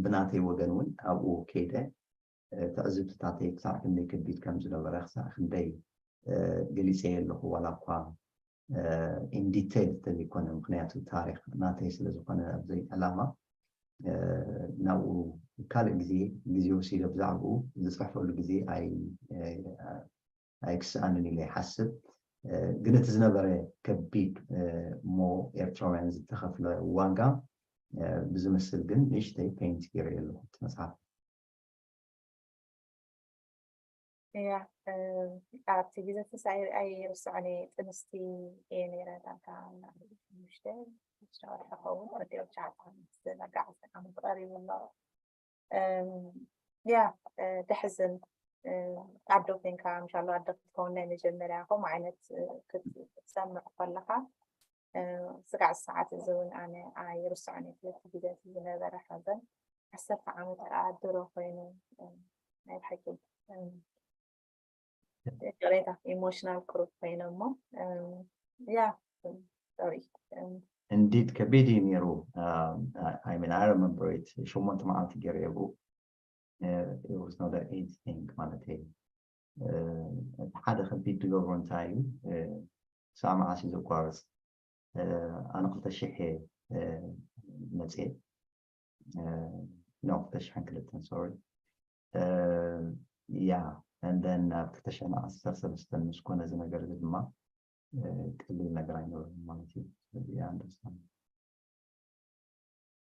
ብናተይ ወገን እውን ኣብኡ ከይደ ትዕዝብትታተይ ክሳዕ ክንደይ ከቢድ ከም ዝነበረ ክሳዕ ክንደይ ገሊፀ ኣለኹ ዋላ እኳ ኢንዲቴል ተዘይኮነ ምክንያቱ ታሪክ ናተይ ስለዝኮነ ኣብዘይ ዕላማ ናብኡ ካልእ ግዜ ግዜ ወሲደ ብዛዕባኡ ዝፅሕፈሉ ግዜ ኣይክስኣንን ኢለ ይሓስብ። ግን እቲ ዝነበረ ከቢድ እሞ ኤርትራውያን ዝተኸፍለ ዋጋ ብዝመስል ግን ንእሽተይ ፔንት ገይረ ኣለኹ እቲ መፅሓፍ። እያ ኣብቲ ግዜ ተሳኢረ ኣይርስዖን እየ። ጥንስቲ እየ ነይረ ዳርጋ ሓሙሽተ ሽዱሽተ ወርሒ ክኸውን ወዲ ኦቻታ ዘጋዕዘ ዓመት ቀሪቡ ኣሎ። ያ ደሕዝን ኣዶ ኮይንካ ምሻሎ ኣዶ ክትከውን ናይ መጀመርያ ከምኡ ዓይነት ክትሰምዕ ከለካ ስጋዕ ሰዓት እዚ እውን ኣነ ኣይርስዖን እየ። ስለቲ ግዜ ዝነበረ ሓዘን ዓሰርተ ዓመት ከዓ ድሮ ኮይኑ ናይ ብሓቂ ቅሬታ ኢሞሽናል ክሩብ ኮይነ እሞ ያ ሶሪ እንዲድ ከቢድ እዩ ነይሩ። I mean I remember it ሸሞንተ መዓልቲ ገይረ የብኡ it was not an easy thing ማለት እዩ። እቲ ሓደ ከቢድ ትገብሮ እንታይ እዩ ሳብ መዓስ እዩ ዘቋርፅ ኣነ ክልተ ሽሕ መፅየ no ክልተ ሽሕን ክልተን sorry yeah and then ኣብ ክልተ ሽሕን ዓሰርተ ሰለስተን ምስ ኮነ እዚ ነገር እዚ ድማ ቀሊል ነገር ኣይነበረን ማለት እዩ። ስለዚ yeah I understand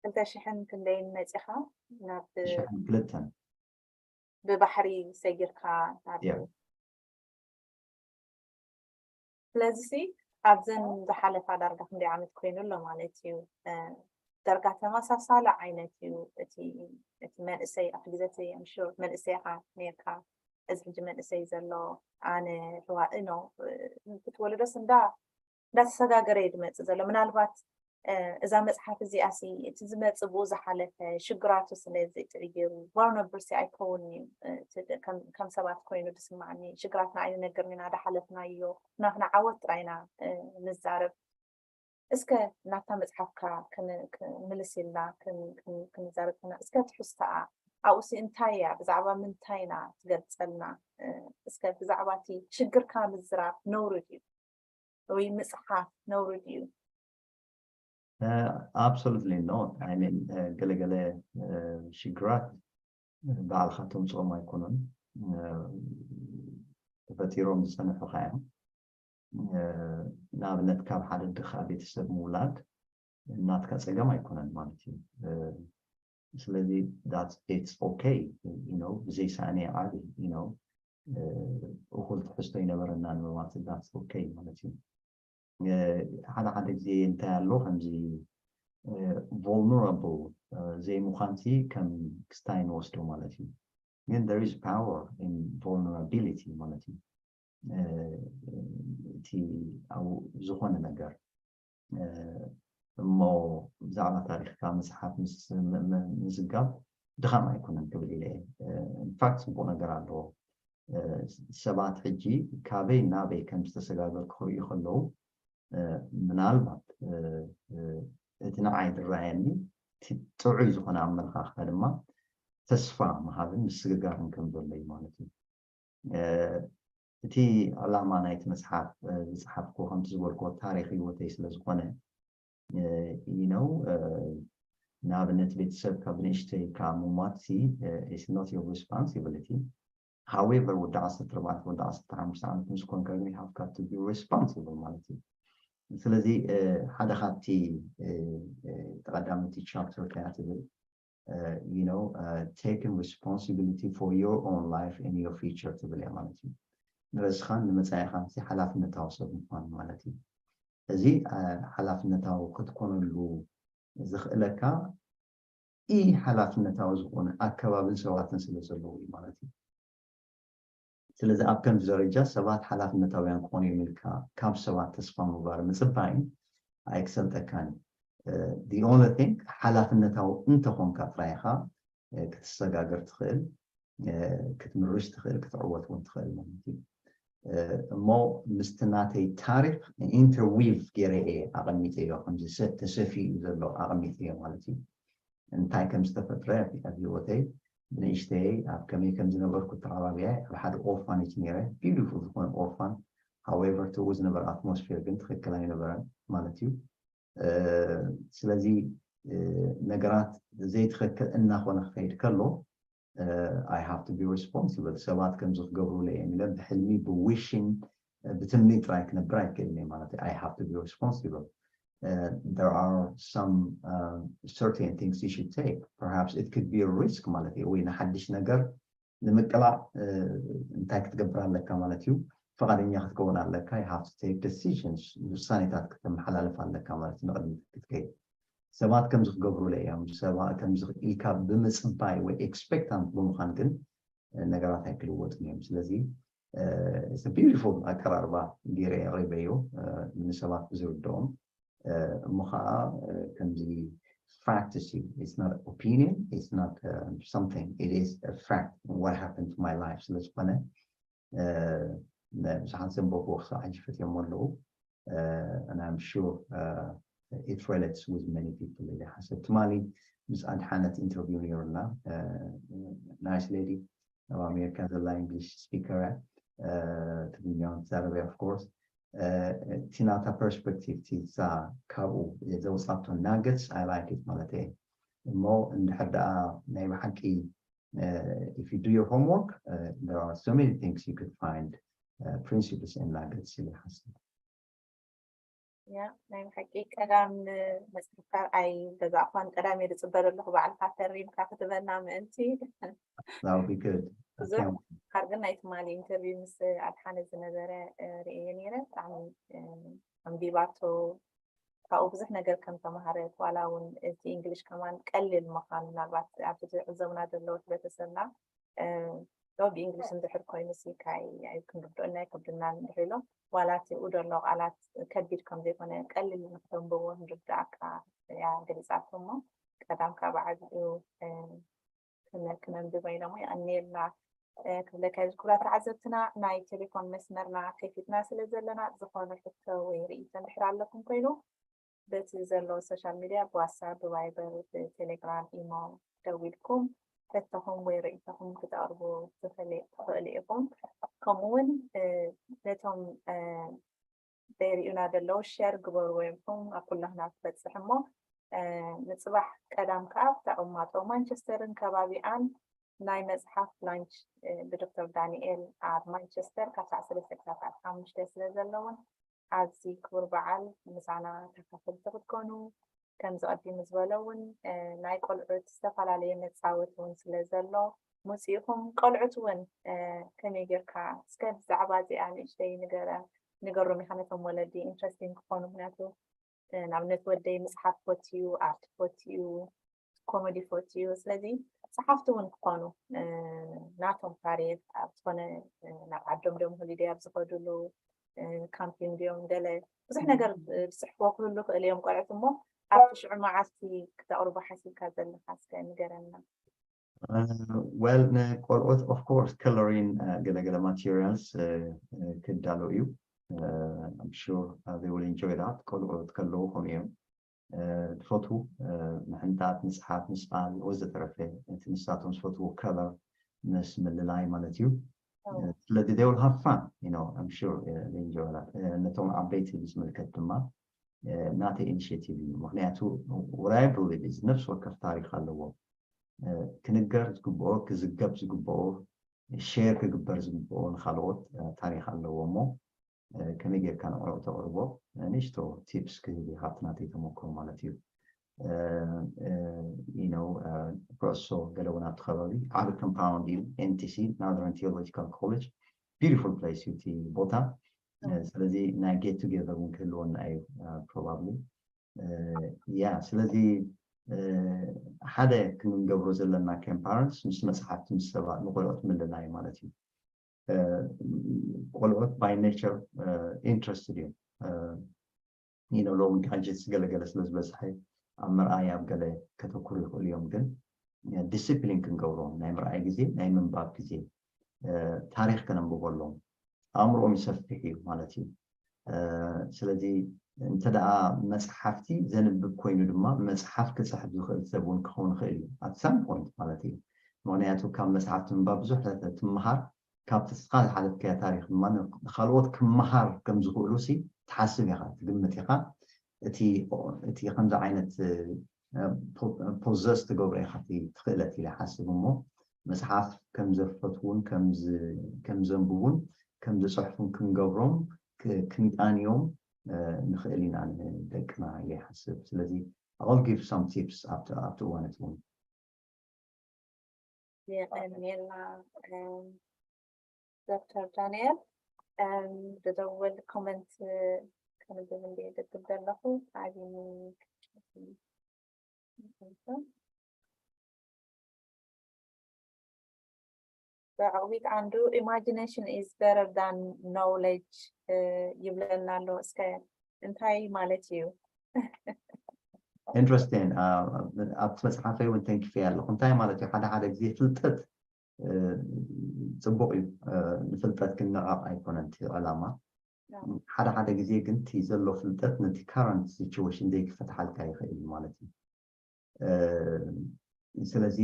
ክልተ ሽሕን ክንደይን መፂኻ ናብ ሽሕን ክልተን ብባሕሪ ሰጊርካ ናብ ስለዚ ሲ ኣብዘን ዝሓለፋ ዳርጋ ክንደይ ዓመት ኮይኑ ኣሎ ማለት እዩ። ዳርጋ ተመሳሳሊ ዓይነት እዩ እቲ እቲ መንእሰይ ኣብቲ ግዜ እቲ ኣምሹር መንእሰይ ኢኻ ነርካ። እዚ ሕጂ መንእሰይ ዘሎ ኣነ ህዋእ ነው ክትወለዶስ እንዳ እንዳተሰጋገረ እዩ ዝመፅእ ዘሎ። ምናልባት እዛ መፅሓፍ እዚኣ ሲ እቲ ዝመፅእ ብኡ ዝሓለፈ ሽግራቱ ስለ ዝጥዕይሩ ቫልነብል ሲ ኣይከውን እዩ። ከም ሰባት ኮይኑ ዝስማዕኒ ሽግራትና ኣይንነግርን ኢና፣ ዳሓለፍናዮ ናትና ዓወት ጥራይ ኢና ንዛረብ። እስከ ናብታ መፅሓፍካ ምልስ ኢልና ክንዛረብ ኢና። እስከ ትሕዝቶኣ ኣብኡ ሲ እንታይ እያ፣ ብዛዕባ ምንታይ ኢና ትገልፀልና? እስከ ብዛዕባ እቲ ሽግርካ ምዝራብ ነውሪ ድዩ? ወይ ምፅሓፍ ነውሪ ድዩ? Absolutely not. I mean ገለገለ ሽግራት ባዕልካ ተምፅኦም ኣይኮኑን፣ ተፈጢሮም ዝፀንሑካ እዮም። ንኣብነት ካብ ሓደ ድኻ ቤተሰብ ምውላድ ናትካ ፀገም ኣይኮነን ማለት እዩ። ስለዚ it's okay ብዘይ ሳእኒ ዓቢ እኩል ትሕዝቶ ይነበረናን ማለት that's okay ማለት እዩ። ሓደ ሓደ ግዜ እንታይ ኣሎ ከምዚ vulnerable ዘይምዃንቲ ከም ክስታይ ንወስዶ ማለት እዩ። ግን there is power in vulnerability ማለት እዩ። እቲ ኣብ ዝኾነ ነገር እሞ ብዛዕባ ታሪኽካ መፅሓፍ ምስጋብ ድኻም ኣይኮነን ክብል ኢለ። ኢንፋክት ፅቡቅ ነገር ኣለዎ። ሰባት ሕጂ ካበይ ናበይ ከም ዝተሰጋገርኩ ክርእዩ ከለዉ ምናልባት እቲ ንዓይ ዝረኣየኒ ጥዑይ ዝኾነ ኣመለኻኽታ ድማ ተስፋ ምሃብን ምስግጋርን ከም ዘሎ እዩ ማለት እዩ። እቲ ዕላማ ናይቲ መፅሓፍ ዝፅሓፍኩ ከምቲ ዝበልኩዎ ታሪክ ህይወተይ ስለዝኮነ you know ንኣብነት ቤተሰብ ካብ ንእሽተይ ካብ ምሟት is not your responsibility። However ወዲ ዓሰርተ ኣርባዕተ ወዲ ዓሰርተ ሓሙሽተ ዓመት ምስ ኮንካ ግን you have got to be responsible ማለት እዩ። ስለዚ ሓደ ካብቲ ተቀዳመቲ ቻፕተር ከያ ትብል you know taking responsibility for your own life and your future ትብል እያ ማለት እዩ። ንርእስኻን ንመጻኢኻን ሓላፍነታዊ ሰብ ምዃን ማለት እዩ። እዚ ሓላፍነታዊ ክትኮነሉ ዝኽእለካ ኢ ሓላፍነታዊ ዝኾነ ኣከባብን ሰባትን ስለ ዘለዉ እዩ ማለት እዩ። ስለዚ ኣብ ከምዚ ደረጃ ሰባት ሓላፍነታውያን ክኾኑ እዮም ኢልካ ካብ ሰባት ተስፋ ምግባር ምፅባይን ኣይክሰልጠካን እዩ። The only thing ሓላፍነታዊ እንተኾንካ ጥራይ ኢኻ ክትሰጋገር ትኽእል፣ ክትምርሽ ትኽእል፣ ክትዕወት እውን ትኽእል ማለት እዩ። እሞ ምስቲ ናተይ ታሪክ interweave ገይረ እየ ኣቐሚጠዮ፣ ከምዚ ተሰፊኡ ዘሎ ኣቐሚጠዮ ማለት እዩ። እንታይ ከም ዝተፈጥረ ኣብ ህይወተይ ብንእሽተይ ኣብ ከመይ ከም ዝነበርኩ ተዓባቢያ ኣብ ሓደ orphanage ነይረ። Beautiful ዝኾነ orphan፣ however እቲ ዝነበረ atmosphere ግን ትኽክል ኣይነበረን ማለት እዩ። ስለዚ ነገራት ዘይትኽክል እናኾነ ክኸይድ ከሎ I have to be responsible። ሰባት ከምዚ ክገብሩለይ እዮም ኢለ ብሕልሚ ብwishing ብትምኒት ጥራይ ክነብር ኣይክእልን እየ ማለት እዩ። I have to be responsible. There are some certain things you should take. Perhaps it could be a risk ማለት እዩ፣ ወይ ንሓድሽ ነገር ንምቅላዕ እንታይ ክትገብር ኣለካ ማለት እዩ። ፈቓደኛ ክትከውን ኣለካ። You have to take decisions፣ ውሳኔታት ክተመሓላልፍ ኣለካ ማለት እዩ። ንቕድሚት ክትከይድ ሰባት ከምዚ ክገብሩለይ እዮም፣ ሰባት ከምዚ ኢልካ ብምፅባይ ወይ expectant ብምዃን ግን ነገራት ኣይክልወጥን እዮም። ስለዚ beautiful ኣቀራርባ ገይረ ኣቕሪበዮ ንሰባት ብዝርድኦም። እሞ ከዓ ከምዚ fact እዩ። It's not opinion, it's not something, it is a fact what happened to my life ስለ ዝኾነ ብዙሓት ዘንበብዎ ክሳብ ሕጂ ፈትዮሞ ኣለዉ። And I'm sure it relates with many people ኢለ ሓሰብ። ትማሊ ምስ ኣድሓነት interview ነይሩና። Nice lady፣ ኣብ ኣሜሪካ ዘላ English speaker እያ። ትግርኛ እውን ትዛረብ እያ of course። እቲ ናታ perspective፣ እቲ እዛ ካብኡ ዘውፃቶ nuggets I like it ማለት እየ። እሞ እንድሕር ደኣ ናይ ብሓቂ if you do your homework there are so many things you could find, principles and nuggets ኢለ ይሓስብ። ያ ናይ ብሓቂ ቀዳም መፅሓፍካ ኣይገዛእኳን፣ ቀዳም እየ ዝፅበ ዘለኹ ባዕልካ ፈሪምካ ክትበና ምእንቲ። That would be good. ብዙሕ ግን ናይ ትማሊ interview ምስ ኣድሓነ ዝነበረ ርእየ ነይረ። ብጣዕሚ ኣንቢባቶ ካብኡ ብዙሕ ነገር ከም ተምሃረት፣ ዋላ እውን እቲ English ከማን ቀሊል ምዃኑ ምናልባት ኣብቲ ዝዕዘቡና ዘለዉ ሕብረተሰብና ብ English እንድሕር ኮይኑ ሲ ካይ ክንርድኦና ኣይከብድናን እንድሕር ኢሎም ዋላ እቲ ኡ ዘሎ ቃላት ከቢድ ከም ዘይኮነ ቀሊል ንክተንብቦ ንርዳእካ እያ ገሊፃቶ እሞ ቀዳም ካብ ዓብኡ ክነንብበ ኢሎሞ የቐንየልና ክብለካ ክቡራት ተዓዘብትና ናይ ቴሌፎን መስመርና ከፊትና ስለ ዘለና ዝኾነ ሕቶ ወይ ርእይቶ እንድሕር ኣለኩም ኮይኑ በቲ ዘሎ social media ብዋትሳፕ ብቫይበር ብቴሌግራም ኢሞ ደዊልኩም ሕቶኹም ወይ ርእይቶኹም ክተቕርቡ ትኽእሉ ኢኹም። ከምኡ እውን ነቶም ዘይርእዩና ዘለዉ share ግበርዎ ኢኹም ኣብ ኩላህና ክበፅሕ እሞ ንፅባሕ ቀዳም ከዓ ተቐማጦ ማንቸስተርን ከባቢኣን ናይ መፅሓፍ launch ብዶክተር ዳንኤል ኣብ ማንቸስተር ካብ ሰዓት ሰለስተ ክሳብ ሰዓት ሓሙሽተ ስለ ዘለውን ኣብዚ ክቡር በዓል ምሳና ተካፈልቲ ክትኮኑ ከምዚ ቀዲሙ ዝበሎ እውን ናይ ቆልዑት ዝተፈላለየ መፃወቲ እውን ስለ ዘሎ ሙፂእኹም ቆልዑት እውን ከመይ ጌርካ እስከ ብዛዕባ እዚኣ ንእሽተይ ንገረ ንገሮም ኢኻ ነቶም ወለዲ interesting ክኾኑ ምክንያቱ ንኣብነት ወደይ መፅሓፍ ፈትዩ ኣርት ፈትዩ ኮሜዲ ይፈትዩ። ስለዚ ጸሓፍቲ እውን ክኾኑ ናቶም ታሪክ ኣብ ዝኾነ ናብ ዓዶም ዶም ሆሊደይ ኣብ ዝኸዱሉ ካምፒንግ ድዮም ገለ ብዙሕ ነገር ዝፅሕፎ ክህሉ ክእል እዮም ቆልዑት። እሞ ኣብቲ ሽዑ መዓልቲ ክተቕርቦ ሓሲብካ ዘለካ እስከ ንገረና። Well, ንቆልዑት of course coloring ገለገለ materials ክዳሎ እዩ። I'm sure they will enjoy that። ቆልዑት ከለዉ ከምኡ እዮም ዝፈትዉ፣ ምሕንታት፣ ምፅሓፍ፣ ምስኣል ወዘተረፈ እቲ ንሳቶም ዝፈትዎ color ምስ ምልላይ ማለት እዩ። ስለዚ they will have fun, you know, I'm sure they enjoy that። ነቶም ዓበይቲ ብዝምልከት ድማ ናተይ initiative እዩ። ምክንያቱ what I believe is ነፍሲ ወከፍ ታሪክ ኣለዎ። ክንገር ዝግብኦ፣ ክዝገብ ዝግብኦ፣ share ክግበር ዝግብኦ ንካልኦት ታሪክ ኣለዎ። እሞ ከመይ ጌርካ ንዕኡ ተቕርቦ? ንእሽቶ tips ክህብ እየ ካብቲ ናተይ ተመክሮ ማለት እዩ። You know ኩዕሶ ገለ እውን ኣብቲ ከባቢ ዓቢ compound እዩ። NTC፣ Northern Theological College፣ beautiful place እዩ እቲ ቦታ። ስለዚ ናይ get together እውን ክህልወና እዩ probably። Yeah፣ ስለዚ ሓደ ክንገብሮ ዘለና ከም parents ምስ መፅሓፍቲ ምስ ሰባት ንቆልዑት ምልላይ ማለት እዩ። ቆልዑት by nature interested እዮም። You know ሎሚ gadgets ገለገለ ስለ ዝበዝሐ ኣብ ምርኣይ ኣብ ገለ ከተኩሩ ይኽእሉ እዮም። ግን discipline ክንገብሮም፣ ናይ ምርኣይ ግዜ፣ ናይ ምንባብ ግዜ፣ ታሪክ ከነንብበሎም ኣእምሮኦም ይሰፍሕ እዩ ማለት እዩ። ስለዚ እንተ ደኣ መፅሓፍቲ ዘንብብ ኮይኑ ድማ መፅሓፍ ክፅሕፍ ዝኽእል ሰብ እውን ክኸውን ይኽእል እዩ at some point ማለት እዩ። ምክንያቱ ካብ መፅሓፍቲ ምንባብ ብዙሕ ትምሃር፣ ካብቲ ንስኻ ዝሓለፍካዮ ታሪክ ድማ ንካልኦት ክመሃር ከም ዝኽእሉ ሲ ትሓስብ ኢኻ፣ ትግምት ኢኻ። እቲ ከምዚ ዓይነት possess ትገብሮ ኢኻ እቲ ክእለት ኢለ ይሓስብ። እሞ መፅሓፍ ከም ዘፈትዉን ከም ዘንብቡን ከም ዝፅሕፉን ክንገብሮም ክንቃንዮም ንኽእል ኢና ንደቅና ኢለ ይሓስብ። ስለዚ I will give some tips ኣብቲ እዋን እቲ እውን። የቐንየልና ዶክተር ዳንኤል። ብደወል ኮመንት ከንብብ እንደ ይደግብ ዘለኹ ዓቢኒ በዕዊት ዓንዱ imagination is better than knowledge ይብለና ኣሎ። እስከ እንታይ ማለት እዩ? Interesting። ኣብቲ መፅሓፈይ እውን ተንኪፈ ኣለኹ። እንታይ ማለት እዩ? ሓደ ሓደ ግዜ ፍልጠት ፅቡቕ እዩ። ንፍልጠት ክንንዕቕ ኣይኮነን እቲ ዕላማ። ሓደ ሓደ ግዜ ግን እቲ ዘሎ ፍልጠት ነቲ current situation ዘይክፈትሓልካ ይኽእል እዩ ማለት እዩ። ስለዚ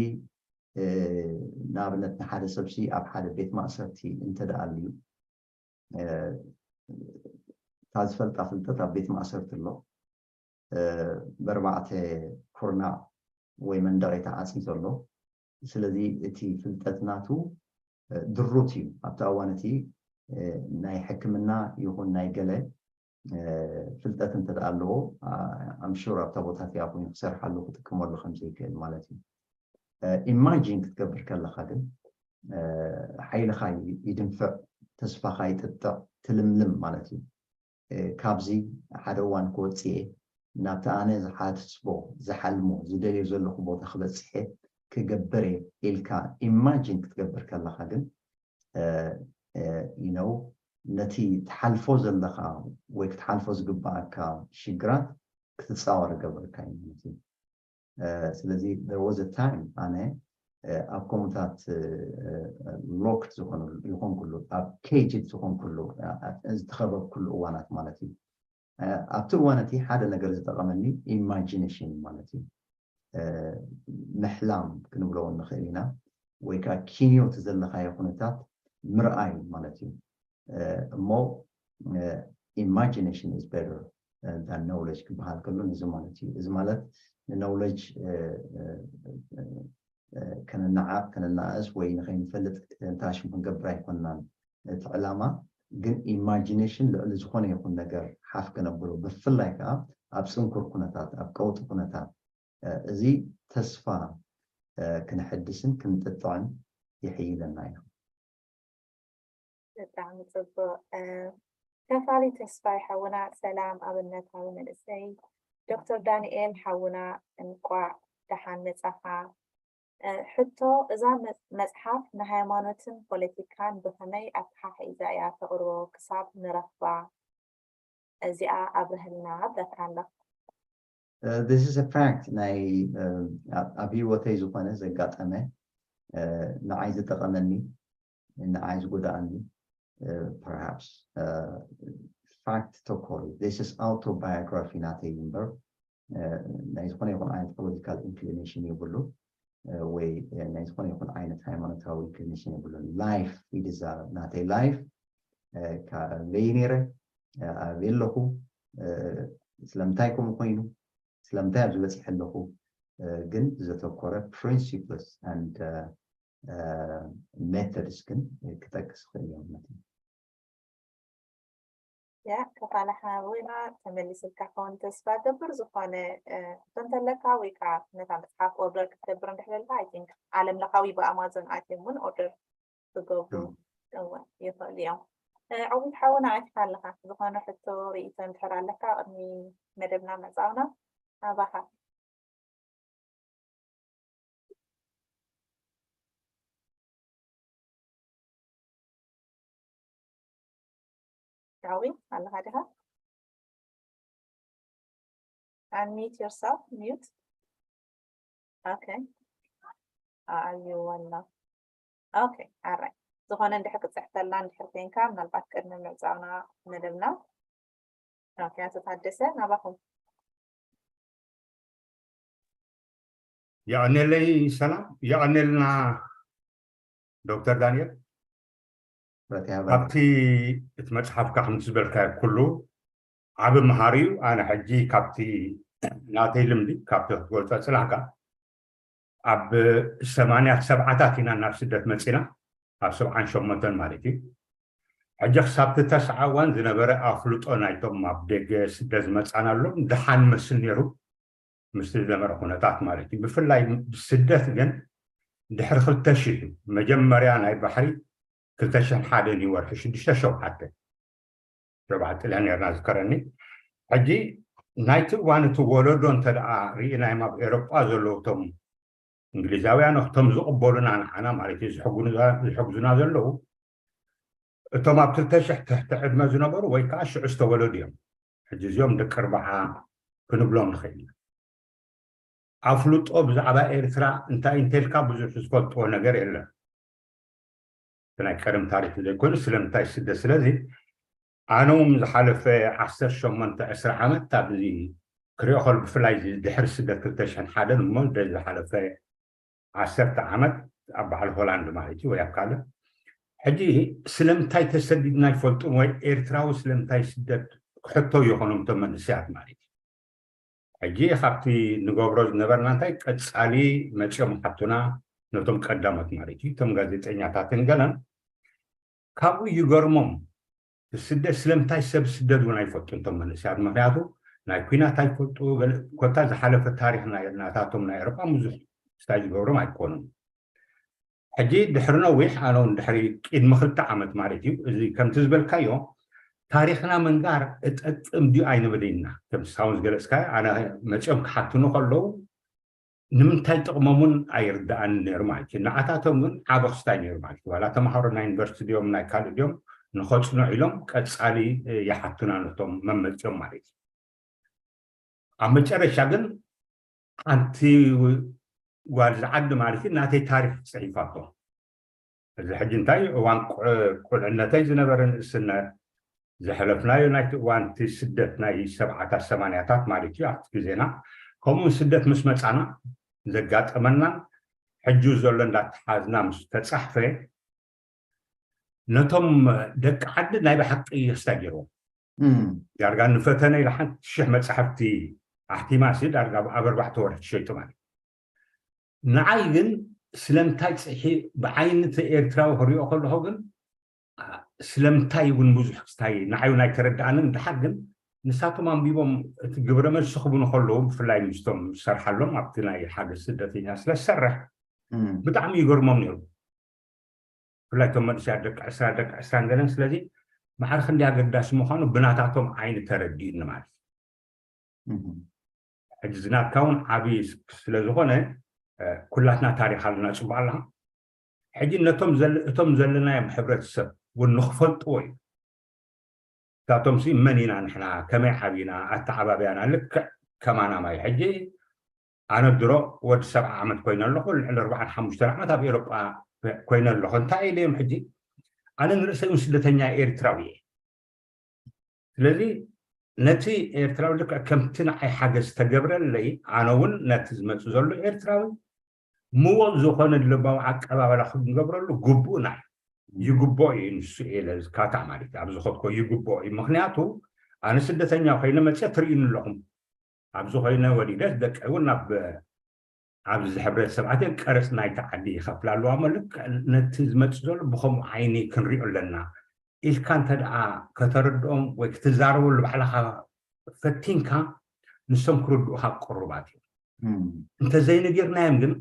ንኣብነት ንሓደ ሰብሲ ኣብ ሓደ ቤት ማእሰርቲ እንተ ደኣ ኣልዩ እታ ዝፈልጣ ፍልጠት ኣብ ቤት ማእሰርቲ ኣሎ፣ በርባዕተ ኩርናዕ ወይ መንደቕ ተዓፂ ዘሎ። ስለዚ እቲ ፍልጠት ናቱ ድሩት እዩ። ኣብቲ እዋን እቲ ናይ ሕክምና ይኹን ናይ ገለ ፍልጠት እንተ ደኣ ኣለዎ I'm sure ኣብታ ቦታ እቲኣ ኮይኑ ክሰርሓሉ ክጥቀመሉ ከም ዘይክእል ማለት እዩ። Imagine ክትገብር ከለኻ ግን ሓይልኻ ይድንፍዕ፣ ተስፋኻ ይጥጥዕ፣ ትልምልም ማለት እዩ። ካብዚ ሓደ እዋን ክወፅእ እየ፣ ናብቲ ኣነ ዝሓስቦ ዝሓልሞ ዝደልዮ ዘለኹ ቦታ ክበፅሕ እየ ክገብር እየ ኢልካ imagine ክትገብር ከለኻ ግን you know ነቲ ትሓልፎ ዘለኻ ወይ ክትሓልፎ ዝግባኣካ ሽግራት ክትፃወር ይገብረካ እዩ ማለት እዩ። ስለዚ there was a time ኣነ ኣብ ከምኡታት locked ዝኾንኩሉ፣ ኣብ caged ዝኾንኩሉ፣ ዝተኸበብኩሉ እዋናት ማለት እዩ። ኣብቲ እዋን እቲ ሓደ ነገር ዝጠቐመኒ imagination ማለት እዩ። ምሕላም ክንብሎ እውን ንኽእል ኢና፣ ወይ ከዓ ኪንዮ እቲ ዘለኻዮ ኩነታት ምርኣይ ማለት እዩ። እሞ imagination is better than knowledge ክበሃል ከሎ ነዚ ማለት እዩ። እዚ ማለት ን knowledge ከነነዓቕ፣ ከነናእስ ወይ ንኸይንፈልጥ እንታሽሙ ክንገብር ኣይኮንናን እቲ ዕላማ። ግን imagination ልዕሊ ዝኾነ ይኹን ነገር ሓፍ ከነብሎ፣ ብፍላይ ከዓ ኣብ ፅንኩር ኩነታት፣ ኣብ ቀውጢ ኩነታት እዚ ተስፋ ክነሐድስን ክንጥጥዕን ይሕይለና እዩ። ብጣዕሚ ፅቡቅ። ከፋሊ ተስፋይ ሓውና ሰላም ኣብነታዊ መንእሰይ። ዶክተር ዳንኤል ሓውና እንቋዕ ደሓን መጻኻ። ሕቶ፣ እዛ መጽሓፍ ንሃይማኖትን ፖለቲካን ብኸመይ ኣተሓሒዛ እያ ተቕርቦ ክሳብ ንረኽባ? እዚኣ ኣብርሀልና ብለካ ኣለኹ። This is a fact። ናይ ኣብ ህይወተይ ዝኾነ ዘጋጠመ ንዓይ ዝጠቐመኒ ንዓይ ዝጎዳእኒ perhaps fact ተኮር። This is autobiography ናተይ እምበር ናይ ዝኾነ ይኹን ዓይነት political inclination የብሉ ወይ ናይ ዝኾነ ይኹን ዓይነት ሃይማኖታዊ inclination የብሉ። Life ይድዛ ናተይ life ካበይ ነይረ፣ ኣበይ ኣለኹ፣ ስለምንታይ ከምኡ ኮይኑ፣ ስለምንታይ ኣብዚ በፂሐ ኣለኹ ግን ዘተኮረ principles and methods ግን ክጠቅስ ይኽእል እዮም። ያ ከፋለ ሓዊና ተመሊስልካ ከውን ተስፋ ገብር። ዝኾነ ሕቶ እንተለካ ወይ ከዓ ነታ መፅሓፍ order ክትገብር እንድሕለልካ I think ዓለም ለኻዊ ብኣማዞን ኣትዮም እውን order ክገብሩ ይኽእሉ እዮም። ዕዊት ሓውና ኣቲኻ ኣለኻ። ዝኾነ ሕቶ ርእቶ እንድሕር ኣለካ ቅድሚ መደብና ምዕፃውና ኣባኻ። ዳዊት ኣለኻ ዲኻ? Unmute yourself, mute. Okay. ኣዩ ወላ Okay, ኣራይ ዝኾነ እንድሕር ክፅሕፈልና እንድሕር ኮንካ ምናልባት ቅድሚ ምዕፃውና መደብና Okay፣ ኣቶ ታደሰ ናባኹም። የቐኔለይ ሰላም፣ የቐኔልና ዶክተር ዳንኤል። ካብቲ እቲ መፅሓፍካ ከምቲ ዝበልካዮ ኩሉ ዓቢ መሃሪ እዩ። ኣነ ሕጂ ካብቲ ናተይ ልምዲ ካብቲ ክትገልፆ ፅላሕካ ኣብ ሰማንያ ሰብዓታት ኢና ናብ ስደት መፂና፣ ኣብ ሰብዓን ሸሞንተን ማለት እዩ። ሕጂ ክሳብቲ ተስዓ እዋን ዝነበረ ኣፍልጦ ናይቶም ኣብ ደገ ስደት ዝመፃናሎም ደሓን መስል ነይሩ ምስቲ ዝነበረ ኩነታት ማለት እዩ። ብፍላይ ስደት ግን ድሕሪ ክልተ ሽሕ እዩ። መጀመርያ ናይ ባሕሪ ክልተ ሽሕን ሓደን እዩ፣ ወርሒ ሽዱሽተ ሸውዓተ ሸውዓተ ጥልያን ነርና ዝከረኒ። ሕጂ ናይቲ እዋን እቲ ወለዶ እንተ ደኣ ርኢናዮም ኣብ ኤሮጳ ዘለዉ እቶም እንግሊዛውያን እቶም ዝቕበሉና ንዓና ማለት እዩ ዝሕጉዙና ዘለዉ እቶም ኣብ ክልተ ሽሕ ትሕቲ ዕድመ ዝነበሩ ወይ ከዓ ሽዑ ዝተወለዱ እዮም። ሕጂ እዚኦም ደቂ ኣርብዓ ክንብሎም ንኽእል ኢና። ኣፍልጦ ብዛዕባ ኤርትራ እንታይ እንተልካ ብዙሕ ዝፈልጥዎ ነገር የለን። ናይ ቀደም ታሪክ ዘይኮይኑ ስለምንታይ ስደት ስለዚ ኣነ እውን ዝሓለፈ ዓሰርተ ሸሞንተ ዕስራ ዓመት ኣብዚ ክሪኦ ከሉ ብፍላይ ድሕሪ ስደት ክልተ ሽሕን ሓደን እሞ ዝሓለፈ ዓሰርተ ዓመት ኣብ በዓል ሆላንድ ማለት እዩ ወይ ኣብ ካልእ ሕጂ ስለምንታይ ተሰዲድና ይፈልጡን ወይ ኤርትራዊ ስለምንታይ ስደት ክሕቶ ይኾኖም እቶም መንእሰያት ማለት እዩ። ሕጂ ካብቲ ንገብሮ ዝነበርና እንታይ ቀፃሊ መፂኦም ሓቱና ነቶም ቀዳሞት ማለት እዩ እቶም ጋዜጠኛታትን ገለን ካብኡ ይገርሞም ስደት ስለምንታይ ሰብ ስደት እውን ኣይፈልጡ እቶም መንእሰያት ምክንያቱ ናይ ኩናት ኣይፈልጡ ኮታ ዝሓለፈ ታሪክ ናታቶም ናይ ኤሮጳ ብዙሕ ስታይ ዝገብሮም ኣይኮኑን ሕጂ ድሕሪ ነዊሕ ኣነ እውን ድሕሪ ቅድሚ ክልተ ዓመት ማለት እዩ እዚ ከምቲ ዝበልካዮ ታሪክና ምንጋር እጠቅም ድዩ ኣይንብል ኢና ከም ሳውን ዝገለፅካ ኣነ መፅኦም ክሓትኑ ከለዉ ንምንታይ ጥቕሞም እውን ኣይርድኣኒ ነይሩ ማለት እዩ ንዓታቶም እውን ዓበ ክስታይ ነይሩ ማለት እዩ ዋላ ተምሃሮ ናይ ዩኒቨርሲቲ ድዮም ናይ ካልእ ድዮም ንኸፅንዑ ኢሎም ቀፃሊ ይሓቱና ነቶም መመፅኦም ማለት እዩ ኣብ መጨረሻ ግን ሓንቲ ጓል ዝዓዲ ማለት እዩ ናተይ ታሪክ ፅሒፋቶ እዚ ሕጂ እንታይ እዋን ቁልዕነተይ ዝነበረ ንእስነት ዘሕለፍናዮ ናይቲ እዋን እቲ ስደት ናይ ሰብዓታት ሰማንያታት ማለት እዩ ኣብቲ ግዜና ከምኡውን ስደት ምስ መፃና ዘጋጠመናን ሕጂ ዘሎ እንዳተሓዝና ምስ ተፃሕፈ ነቶም ደቂ ዓዲ ናይ ብሓቂ የስታጊርዎም ዳርጋ ንፈተነ ኢላ ሓንቲ ሽሕ መፃሕፍቲ ኣሕቲማ ሲ ዳርጋ ኣብ ኣርባዕተ ወርሒ ትሸይጡ ማለት ንዓይ ግን ስለምንታይ ፅሒ ብዓይኒ እቲ ኤርትራዊ ክሪኦ ከለኹ ግን ስለምንታይ እውን ብዙሕ ክስታይ ንዓይ እውን ኣይተረድኣንን ድሓር ግን ንሳቶም ኣንቢቦም እቲ ግብረ መልሲ ክብኑ ከለዉ ብፍላይ ምስቶም ዝሰርሓሎም ኣብቲ ናይ ሓደ ስደተኛ ስለ ዝሰርሕ ብጣዕሚ ይገርሞም ነይሩ ብፍላይ እቶም መንእሰያት ደቂ ዕስራ ደቂ ዕስራን ገለን ስለዚ ማዕረ ክንደይ ኣገዳሲ ምዃኑ ብናታቶም ዓይኒ ተረዲኡኒ ማለት እዩ ሕጂ ዝናትካ እውን ዓብዪ ስለ ዝኾነ ኩላትና ታሪኽ ኣለና። ፅቡቅ ኣለካ። ሕጂ ነቶም እቶም ዘለናዮም ሕብረተሰብ እውን ንክፈልጥዎ እዩ። እታቶም ሲ መን ኢና ንሕና፣ ከመይ ዓብና፣ ኣተዓባብያና ልክዕ ከማና ማይ። ሕጂ ኣነ ድሮ ወዲ ሰብዓ ዓመት ኮይነ ኣለኹ። ልዕሊ ኣርባዓን ሓሙሽተን ዓመት ኣብ ኤሮጳ ኮይነ ኣለኹ። እንታይ ኢለ እዮም ሕጂ? ኣነ ንርእሰይ እውን ስደተኛ ኤርትራዊ እየ። ስለዚ ነቲ ኤርትራዊ ልክዕ ከምቲ ንዓይ ሓገዝ ዝተገብረለይ ኣነ እውን ነቲ ዝመጽእ ዘሎ ኤርትራዊ ምዉቕ ዝኾነ ልባዊ ኣቀባበላ ክንገብረሉ ግቡእና እዩ። ይግብኦ እዩ ንሱ ኢለ ዝካታዕ ማለት እዩ። ኣብ ዝኸድኮ ይግብኦ እዩ። ምኽንያቱ ኣነ ስደተኛ ኮይነ መፅየ ትርእዩኒ ኣለኹም። ኣብዚ ኮይነ ወሊደስ ደቀይ እውን ናብ ኣብዚ ሕብረተሰብ ኣትየን ቀረፅ ናይቲ ዓዲ ይኸፍላ ኣለዋ እሞ ልክዕ ነቲ ዝመፅእ ዘሎ ብኸምኡ ዓይኒ ክንሪኦ ኣለና ኢልካ እንተ ደኣ ከተረድኦም ወይ ክትዛረበሉ ባዕልኻ ፈቲንካ ንሶም ክርድኡኻ ቅሩባት እዮም። እንተዘይነጊርናዮም ግን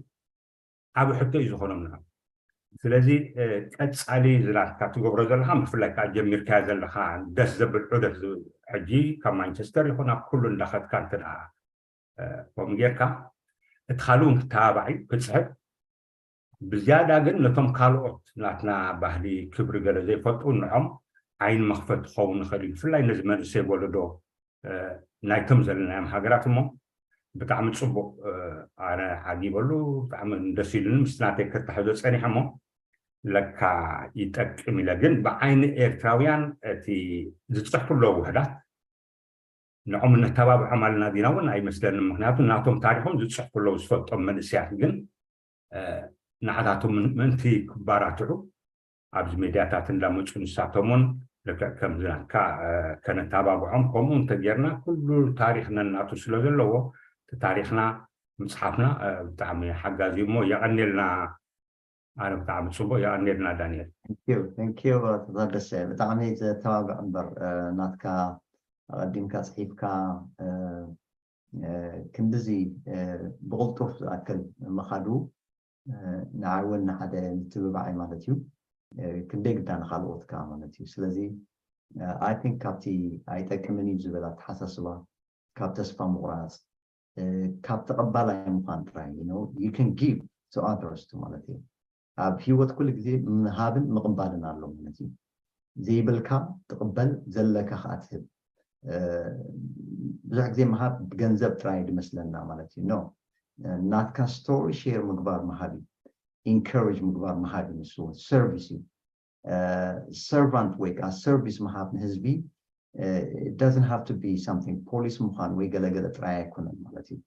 ዓብ ሕቶ እዩ ዝኾኖም ንዓ። ስለዚ ቀጻሊ ዝናትካ ትገብሮ ዘለኻ ብፍላይ ከዓ ጀሚርካዮ ዘለኻ ደስ ዘብል ዑደት ሕጂ ካብ ማንቸስተር ይኹን ኣብ ኩሉ እንዳኸድካ እንተ ደኣ ከምኡ ጌርካ እቲ ካልእ እውን ክተባባዕ እዩ ክፅሕፍ ብዝያዳ ግን ነቶም ካልኦት ናትና ባህሊ ክብሪ ገለ ዘይፈልጡ ንዖም ዓይኒ መኽፈት ክኸውን ይኽእል እዩ ብፍላይ ነዚ መንእሰይ ወለዶ ናይቶም ዘለናዮም ሃገራት እሞ ብጣዕሚ ፅቡቅ ኣነ ዓጊበሉ ብጣዕሚ ደስ ኢሉኒ ምስ ናተይ ክተሕዞ ፀኒሐ እሞ ለካ ይጠቅም ኢለ ግን ብዓይኒ ኤርትራውያን እቲ ዝፅሕፉ ኣለዉ ውሕዳት ንዖም እነተባብዖም ኣለና ዲና እውን ኣይመስለንን ምክንያቱ ናቶም ታሪኮም ዝፅሕፉ ኣለዉ ዝፈልጦም መንእስያት ግን ንዓታቶም ምእንቲ ክባራትዑ ኣብዚ ሜድያታት እንዳመፁ ንሳቶም እውን ልክዕ ከምዚ ናትካ ከነተባብዖም ከምኡ እንተጌርና ኩሉ ታሪክ ነናቱ ስለ ዘለዎ እቲ ታሪክና ምፅሓፍና ብጣዕሚ ሓጋዚ እሞ የቀኔልና ኣነ ብጣዕሚ ፅቡቅ የቀኔልና ዳንኤል ተጋደሰ ብጣዕሚ ዘተባብዕ እምበር ናትካ ኣቀዲምካ ፅሒፍካ ክንድዚ ብቕልጡፍ ዝኣክል ምኻዱ ንዓይ እውን ንሓደ ምትብባዓይ ማለት እዩ። ክንደይ ግዳ ንካልኦት ከዓ ማለት እዩ። ስለዚ I think ካብቲ ኣይጠቅምን እዩ ዝብል ኣተሓሳስባ ካብ ተስፋ ምቑራፅ ካብ ተቐባላይ ምዃን ጥራይ you can give to others ማለት እዩ። ኣብ ህይወት ኩሉ ግዜ ምሃብን ምቕባልን ኣሎ ማለት እዩ። ዘይብልካ ትቕበል ዘለካ ከዓ ትህብ ብዙሕ ግዜ ምሃብ ብገንዘብ ጥራይ ድመስለና ማለት እዩ no ናትካ story share ምግባር ምሃብ እዩ encourage ምግባር ምሃብ እዩ ንሱ service እዩ servant ወይ ከዓ service ምሃብ ንህዝቢ doesn't have to be something ፖሊስ ምዃን ወይ ገለገለ ጥራይ ኣይኮነን ማለት እዩ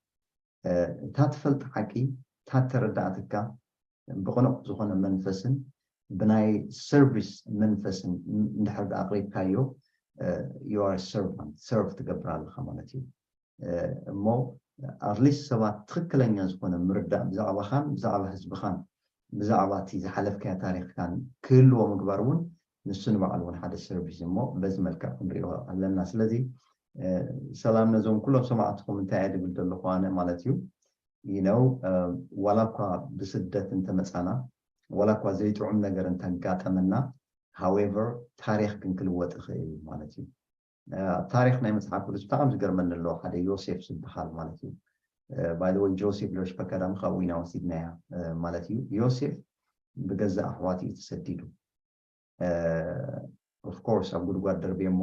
እታ ትፈልጥ ሓቂ እታ ተረዳእትካ ብቕኑዕ ዝኾነ መንፈስን ብናይ service መንፈስን እንድሕር ኣቕሪብካዮ you are servant serve ትገብር ኣለኻ ማለት እዩ እሞ at least ሰባት ትኽክለኛ ዝኾነ ምርዳእ ብዛዕባኻን ብዛዕባ ህዝብኻን ብዛዕባ እቲ ዝሓለፍካዮ ታሪኽካን ክህልዎ ምግባር እውን ንሱ ንባዕሉ እውን ሓደ service እሞ በዚ መልክዕ ክንሪኦ ኣለና ስለዚ ሰላም ነዞም ኩሎም ሰማዕትኹም እንታይ እየ ድብል ዘለኹ ኣነ ማለት እዩ you know ዋላ እኳ ብስደት እንተመፃና ዋላ እኳ ዘይጥዑም ነገር እንተጋጠመና however ታሪኽ ግን ክልወጥ ይኽእል እዩ ማለት እዩ ኣብ ታሪኽ ናይ መፅሓፍ ቅዱስ ብጣዕሚ ዝገርመኒ ኣለዎ ሓደ ዮሴፍ ዝበሃል ማለት እዩ by the way ጆሴፍ ሎሽፐካ ዳም ካብኡ ኢና ወሲድናያ ማለት እዩ ዮሴፍ ብገዛእ ኣሕዋት እዩ ተሰዲዱ of course ኣብ ጉድጓድ ደርብየሞ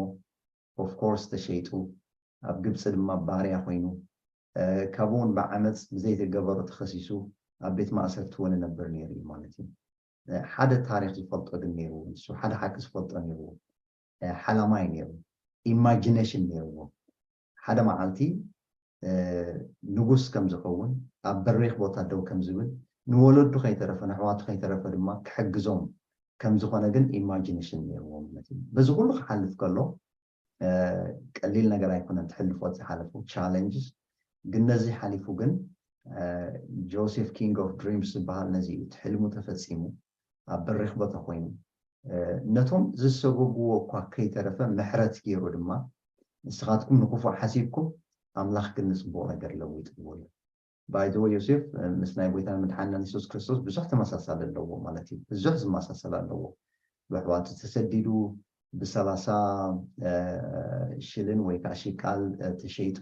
of course ተሸይጡ ኣብ ግብፂ ድማ ባርያ ኮይኑ ካብኡ እውን ብዓመፅ ብዘይተገበሮ ተኸሲሱ ኣብ ቤት ማእሰርቲ እውን ነብር ነይሩ እዩ ማለት እዩ ሓደ ታሪክ ዝፈልጦ ግን ነይርዎ ንሱ ሓደ ሓቂ ዝፈልጦ ነይርዎ ሓላማይ ነይሩ ኢማጂነሽን ነይርዎ ሓደ መዓልቲ ንጉስ ከም ዝኸውን ኣብ በሪክ ቦታ ደው ከም ዝብል ንወለዱ ከይተረፈ ንኣሕዋቱ ከይተረፈ ድማ ክሕግዞም ከም ዝኾነ ግን ኢማጂነሽን ነይርዎ ማለት እዩ በዚ ኩሉ ክሓልፍ ከሎ ቀሊል ነገር ኣይኮነን ትሕልፎ ዝሓለፉ challenges ግን ነዚ ሓሊፉ ግን ጆሴፍ king of dreams ዝበሃል ነዚ እዩ እቲ ሕልሙ ተፈፂሙ ኣብ በሪክ ቦታ ኮይኑ ነቶም ዝሰጎግዎ እኳ ከይተረፈ ምሕረት ገይሩ ድማ ንስኻትኩም ንክፉእ ሓሲብኩም ኣምላኽ ግን ንፅቡቕ ነገር ለዊጥዎ እዩ by the way ዮሴፍ ምስ ናይ ጎይታን መድሓንናን የሱስ ክርስቶስ ብዙሕ ተመሳሳሊ ኣለዎ ማለት እዩ ብዙሕ ዝመሳሰል ኣለዎ ብኣሕዋቱ ተሰዲዱ ብሰላሳ ሽልን ወይ ከዓ ሽቃል ተሸይጡ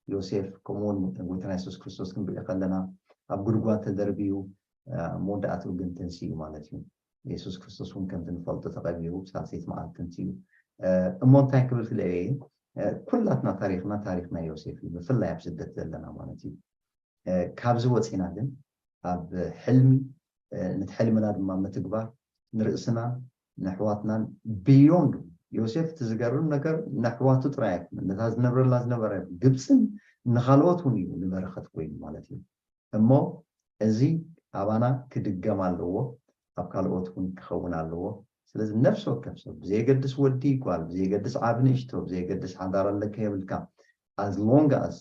ዮሴፍ ከምኡውን ጎይታና የሱስ ክርስቶስ ክንርኢ ከለና ኣብ ጉድጓድ ተደርብዩ፣ መወዳእትኡ ግን ተንስኡ ማለት እዩ። የሱስ ክርስቶስ እውን ከምቲ ንፈልጦ ተቐቢሩ ሳልሰይቲ መዓልቲ ተንስኡ። እሞ እንታይ ክብል ክልእየ፣ ኩላትና ታሪኽና ታሪኽ ናይ ዮሴፍ እዩ፣ ብፍላይ ኣብ ስደት ዘለና ማለት እዩ። ካብዚ ወፂና ግን ኣብ ሕልሚ፣ ነቲ ሕልምና ድማ ምትግባር ንርእስናን ነሕዋትናን፣ ቢዮንድ ዮሴፍ እቲ ዝገርም ነገር ነሕዋቱ ጥራይ ኣይኮነን፣ ነታ ዝነብረላ ዝነበረ ግብፅን ንኻልኦት እውን እዩ ንበረኸት ኮይኑ ማለት እዩ። እሞ እዚ ኣባና ክድገም ኣለዎ፣ ኣብ ካልኦት እውን ክኸውን ኣለዎ። ስለዚ ነፍሲ ወከፍ ሰብ ብዘየገድስ ወዲ ጓል፣ ብዘየገድስ ዓብ ንእሽቶ፣ ብዘየገድስ ሓዳር ኣለካ የብልካ፣ as long as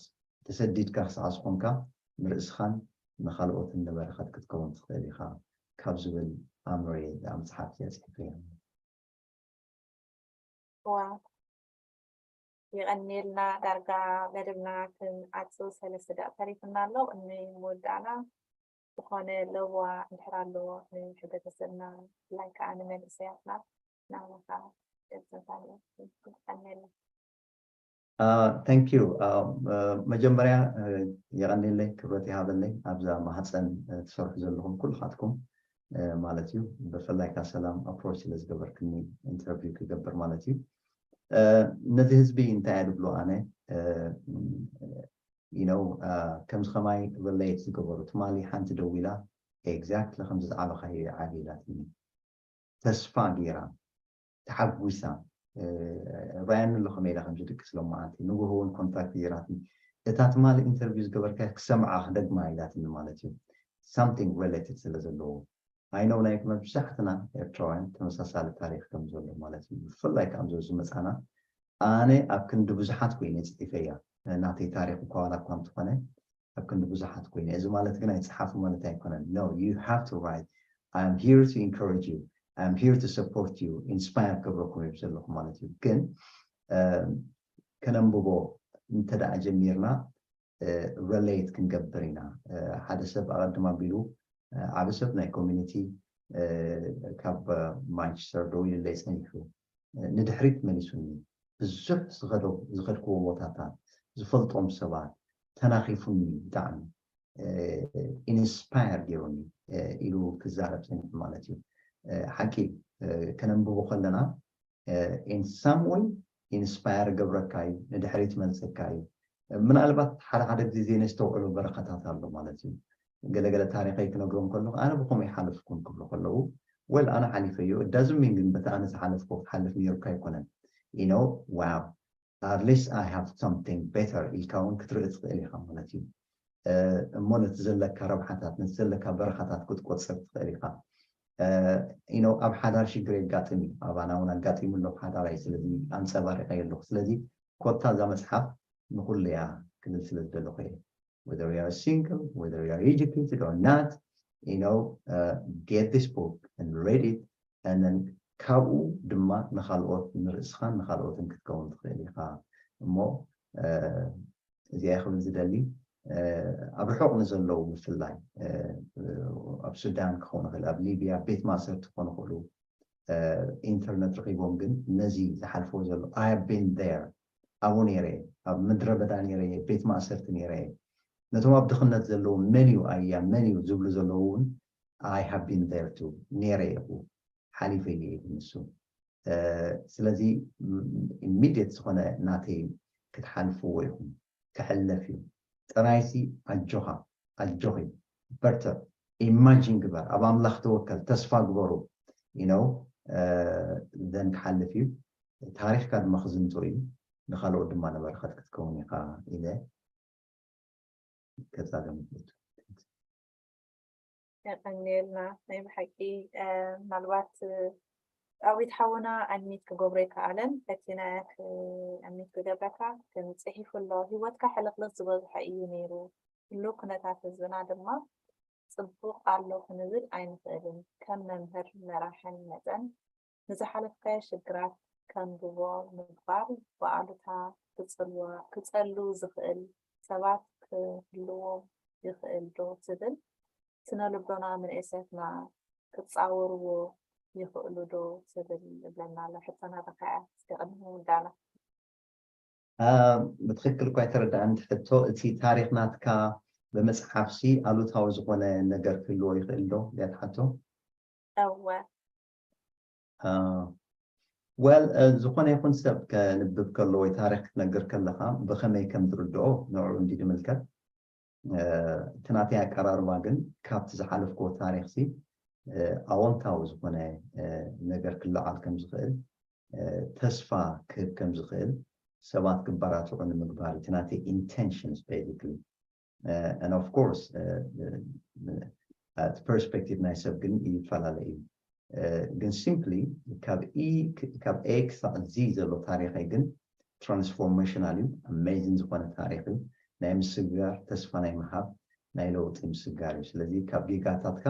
ተሰዲድካ ክሳዕ ዝኾንካ ንርእስኻን ንኻልኦትን ንበረኸት ክትከውን ትኽእል ኢኻ ካብ ዝብል ኣምርየ እዛ መፅሓፍ እዚኣ ፅሒፈያ። ዋው፣ የቐንየልና። ዳርጋ መደብና ክንዓጽው ሰለስተ ደቂቕ ተሪፍና ኣሎ። ቅድሚ ምውዳእና ዝኾነ ለበዋ እንድሕር ኣሎ ንሕብረተሰብና፣ ብፍላይ ከዓ ንመንእሰያትና ናባኻ ደብተንታን። የቐንየልና። Thank you። መጀመርያ የቐንየለይ፣ ክብረት ይሃበለይ ኣብዛ ማህፀን ትሰርሑ ዘለኹም ኩልኻትኩም ማለት እዩ። ብፍላይ ከዓ ሰላም ኣፕሮች ስለ ዝገበርክኒ ኢንተርቪው ክገብር ማለት እዩ። ነዚ ህዝቢ እንታይ እየ ድብሎ ኣነ፣ you know፣ ከምዚ ከማይ ሪሌት ዝገበሩ፣ ትማሊ ሓንቲ ደዊላ ኤግዛክትሊ ከምዚ ዝዓበኻዮ ይዓቢ ኢላትኒ። ተስፋ ገይራ፣ ተሓጒሳ፣ ርኣየኒ ኣሎ ከመይ ኢለ ከም ዝድቅስ ሎማዓንቲ። ንግሆ እውን ኮንታክት ገይራትኒ። እታ ትማሊ ኢንተርቪው ዝገበርካያ ክሰምዓ ክደግማ ኢላትኒ ማለት እዩ። ሳምቲንግ ሪሌትድ ስለ ዘለዎ። ኣይ ኖው ናይ መብዛሕትና ኤርትራውያን ተመሳሳሊ ታሪኽ ከም ዘሎ ማለት እዩ። ብፍላይ ካብ ኣብዚ ዝመጻና ኣነ ኣብ ክንዲ ብዙሓት ኮይነ ጽሒፈያ። ናተይ ታሪኽ እኳ ዋላ እኳ እንተኾነ ኣብ ክንዲ ብዙሓት ኮይነ። እዚ ማለት ግን ኣይጽሓፉ ማለት ኣይኮነን። No, you have to write. I am here to encourage you. I am here to support you. ኢንስፓየር ክገብረኩም እየ ዘለኹ ማለት እዩ። ግን ከነንብቦ እንተ ደኣ ጀሚርና ሪሌት ክንገብር ኢና። ሓደ ሰብ ኣቐድም ኣቢሉ ዓቢ ሰብ ናይ ኮሚኒቲ ካብ ማንቸስተር ደው ኢሉለይ ጸኒሑ ንድሕሪት መሊሱኒ። ብዙሕ ዝኸዶ ዝኸድክዎ ቦታታት፣ ዝፈልጦም ሰባት ተናኺፉኒ፣ ብጣዕሚ ኢንስፓየር ገይሩኒ ኢሉ ክዛረብ ጸኒሑ ማለት እዩ። ሓቂ ከነንብቦ ከለና in some way ኢንስፓየር ገብረካ እዩ፣ ንድሕሪት መልሰካ እዩ። ምናልባት ሓደ ሓደ ግዜ ዘይነስተውዕሎ በረኸታት ኣሎ ማለት እዩ። ገለገለ ታሪኸይ ክነግሮም ከለኹ ኣነ ብኸምኡ ይሓለፍኩን ክብሉ ከለዉ፣ ወል ኣነ ሓሊፈዮ፣ it doesn't mean ግን በቲ ኣነ ዝሓለፍኩ ክሓልፍ ነይሩካ ኣይኮነን። You know, wow, at least I have something better ኢልካ እውን ክትርኢ ትኽእል ኢኻ ማለት እዩ። እሞ ነቲ ዘለካ ረብሓታት፣ ነቲ ዘለካ በረኻታት ክትቆጽር ትኽእል ኢኻ። You know፣ ኣብ ሓዳር ሽግር የጋጥም እዩ። ኣባና እውን ኣጋጢሙ ኣሎ ሓዳራይ፣ ስለዚ ኣንጸባሪቐዮ ኣለኹ። ስለዚ ኮታ እዛ መጽሓፍ ንኹሉ እያ ክብል ስለ ዝደለኹ እየ። Whether you are single, whether you are educated or not, you know, uh, get this book and read it, and then ካብኡ ድማ ንኻልኦት ንርእስኻን ንኻልኦትን ክትከውን ትኽእል ኢኻ። እሞ እዚኣ ክብል ዝደሊ ኣብ ርሑቕ ንዘለዉ ብፍላይ ኣብ ሱዳን ክኾኑ ይኽእል፣ ኣብ ሊብያ ቤት ማእሰርቲ ክኾኑ ይኽእሉ። ኢንተርነት ረኺቦም ግን ነዚ ዝሓልፈዎ ዘሎ I have been there ኣብኡ ነይረ፣ ኣብ ምድረ በዳ ነይረ፣ ቤት ማእሰርቲ ነይረ። ነቶም ኣብ ድኽነት ዘለዉ መን እዩ ኣያ መን እዩ ዝብሉ ዘለዉ እውን I have been there too፣ ነይረ ኢኹ፣ ሓሊፈ እየ ኢሉ ንሱ። ስለዚ ኢሚድየት ዝኾነ ናተይ ክትሓልፍዎ ኢኹም፣ ክሕለፍ እዩ። ጥራይሲ ኣጆኻ ኣጆኺ በርትዕ፣ ኢማጂን ግበር፣ ኣብ ኣምላኽ ተወከል፣ ተስፋ ግበሩ። You know፣ then ክሓልፍ እዩ። ታሪኽካ ድማ ክዝንቶ እዩ፣ ንኻልኦት ድማ ንበረኸት ክትከውን ኢኻ ኢለ ከጻገም። የቀንየልና። ናይ ብሓቂ ምናልባት ዳዊት ሓውና ኣድሚት ክገብሮ ይከኣለን፣ ፈቲነ ኣድሚት ክገብረካ ግን ጽሒፉ ኣሎ። ህይወትካ ሕልኽልኽ ዝበዝሖ እዩ ነይሩ፣ ህሉው ኩነታት ህዝብና ድማ ጽቡቕ ኣሎ ክንብል ኣይንኽእልን። ከም መምህር መራሕን መጠን ንዝሓለፍካዮ ሽግራት ከንብቦ ምግባር ብኣሉታ ክጸሉ ዝኽእል ሰባት ክህልዎም ይኽእል ዶ ትብል? ስነ ልቦና መንእሰያትና ክጻወርዎ ይኽእሉ ዶ ትብል እብለና ኣሎ። ሕቶና በካያ እስከ ቅድሚ ምውዳእና። ብትኽክል እኳ ኣይተረዳእን ሕቶ። እቲ ታሪኽ ናትካ ብመፅሓፍሲ ኣሉታዊ ዝኾነ ነገር ክህልዎ ይኽእል ዶ? እያ ትሓቶ። እወ well ዝኾነ ይኹን ሰብ ከንብብ ከሎ ወይ ታሪኽ ክትነግር ከለኻ ብኸመይ ከም ዝርድኦ ንዕኡ እንዲ ዝምልከት። እቲ ናተይ ኣቀራርባ ግን ካብቲ ዝሓለፍክዎ ታሪኽሲ ኣወንታዊ ዝኾነ ነገር ክለዓል ከም ዝኽእል፣ ተስፋ ክህብ ከም ዝኽእል፣ ሰባት ክበራትዑ ንምግባር እቲ ናተይ intentions basically. And of course እቲ perspective ናይ ሰብ ግን ይፈላለ እዩ። ግን simply ካብ A ክሳዕ Z ዘሎ ታሪኸይ ግን transformational እዩ። Amazing ዝኾነ ታሪኽ እዩ። ናይ ምስግጋር፣ ተስፋ ናይ ምሃብ፣ ናይ ለውጢ ምስግጋር እዩ። ስለዚ ካብ ጌጋታትካ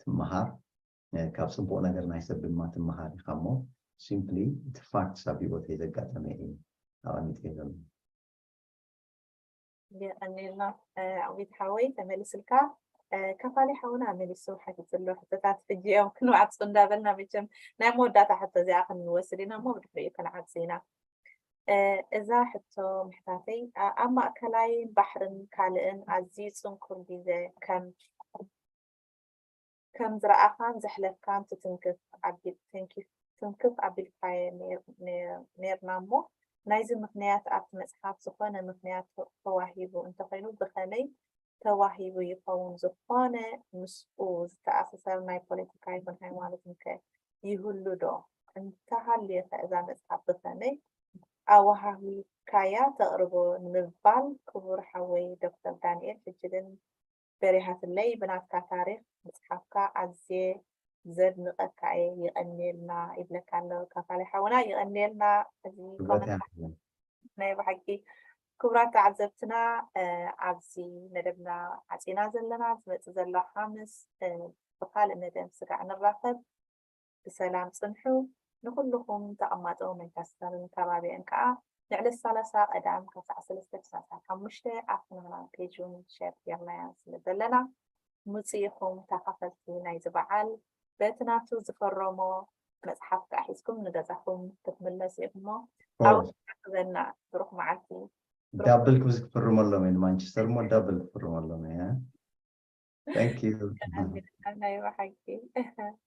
ትመሃር፣ ካብ ፅቡቕ ነገር ናይ ሰብ ድማ ትመሃር ኢኻ። እሞ simply እቲ facts ኣብ ሂወተይ ዘጋጠመ እዩ ኣቐሚጠ ዘሎ። የቐኒልና። ኣዊት ሓወይ ተመሊስልካ። ከፋሊ ሓውና መሊሱ ሓቲትሎ ሕቶታት ሕጂ እዮም ክንባዕፁ እንዳበልና መቸም ናይ መወዳእታ ሕቶ እዚኣ ክንወስድ ኢና እሞ ብድሕሪኡ ክንዓፅ ኢና። እዛ ሕቶ ምሕታተይ ኣብ ማእከላይን ባሕርን ካልእን ኣዝዩ ጽንኩር ግዜ ከም ከም ዝረኣኻን ዘሕለፍካን ትትንክፍ ኣቢል ትንኪፍ ትንክፍ ኣቢልካዮ ኔር- ኔር- ኔርና እሞ ናይዚ ምኽንያት ኣብቲ መጽሓፍ ዝኾነ ምኽንያት ተ- ተዋሂቡ እንተኾይኑ ብኸመይ ተዋሂቡ ይኸውን? ዝኾነ ምስኡ ዝተኣሳሰር ናይ ፖለቲካ ይኹን ሃይማኖት እንከ ይህሉ ዶ? እንተሃልዩ ኸ እዛ መጽሓፍ ብኸመይ ኣወሃሂድካያ ተቕርቦ ንምባል ክቡር ሓወይ ዶክተር ዳንኤል ሕጂ ግን በሪሃትለይ ብናትካ ታሪኽ ምፅሓፍካ ኣዝየ ዘድንቐካ እየ የቐንየልና ይብለካ ኣሎ ካፋሊ ሓውና የቐንየልና እዚ ኮመንት ናይ ብሓቂ ክቡራት ተዓዘብትና ኣብዚ መደብና ዓፂና ዘለና ዝመፅእ ዘሎ ሓምስ ብካልእ መደብ ስጋዕ ንራኸብ ብሰላም ፅንሑ። ንኩልኩም ተቐማጦ መንቸስተርን ከባቢአን ከዓ ንዕለት ሰላሳ ቀዳም ካብ ሰዓት ሰለስተ ክሳብ ሰዓት ሓሙሽተ ኣብ ኩናና ፔጅ እውን ሸር ጌርናያ ስለ ዘለና ምፅኢኹም ተኻፈልቲ ናይዚ በዓል በቲ ናቱ ዝፈረሞ መፅሓፍ ከዓ ሒዝኩም ንገዛኹም ክትምለሱ ኢኹሞ። ኣብና ብሩክ መዓልቲ። ዳብል ክብዚ ክፍርመሎም እዩ ንማንቸስተር እሞ ዳብል ክፍርመሎም እዩ። ናይ ብሓቂ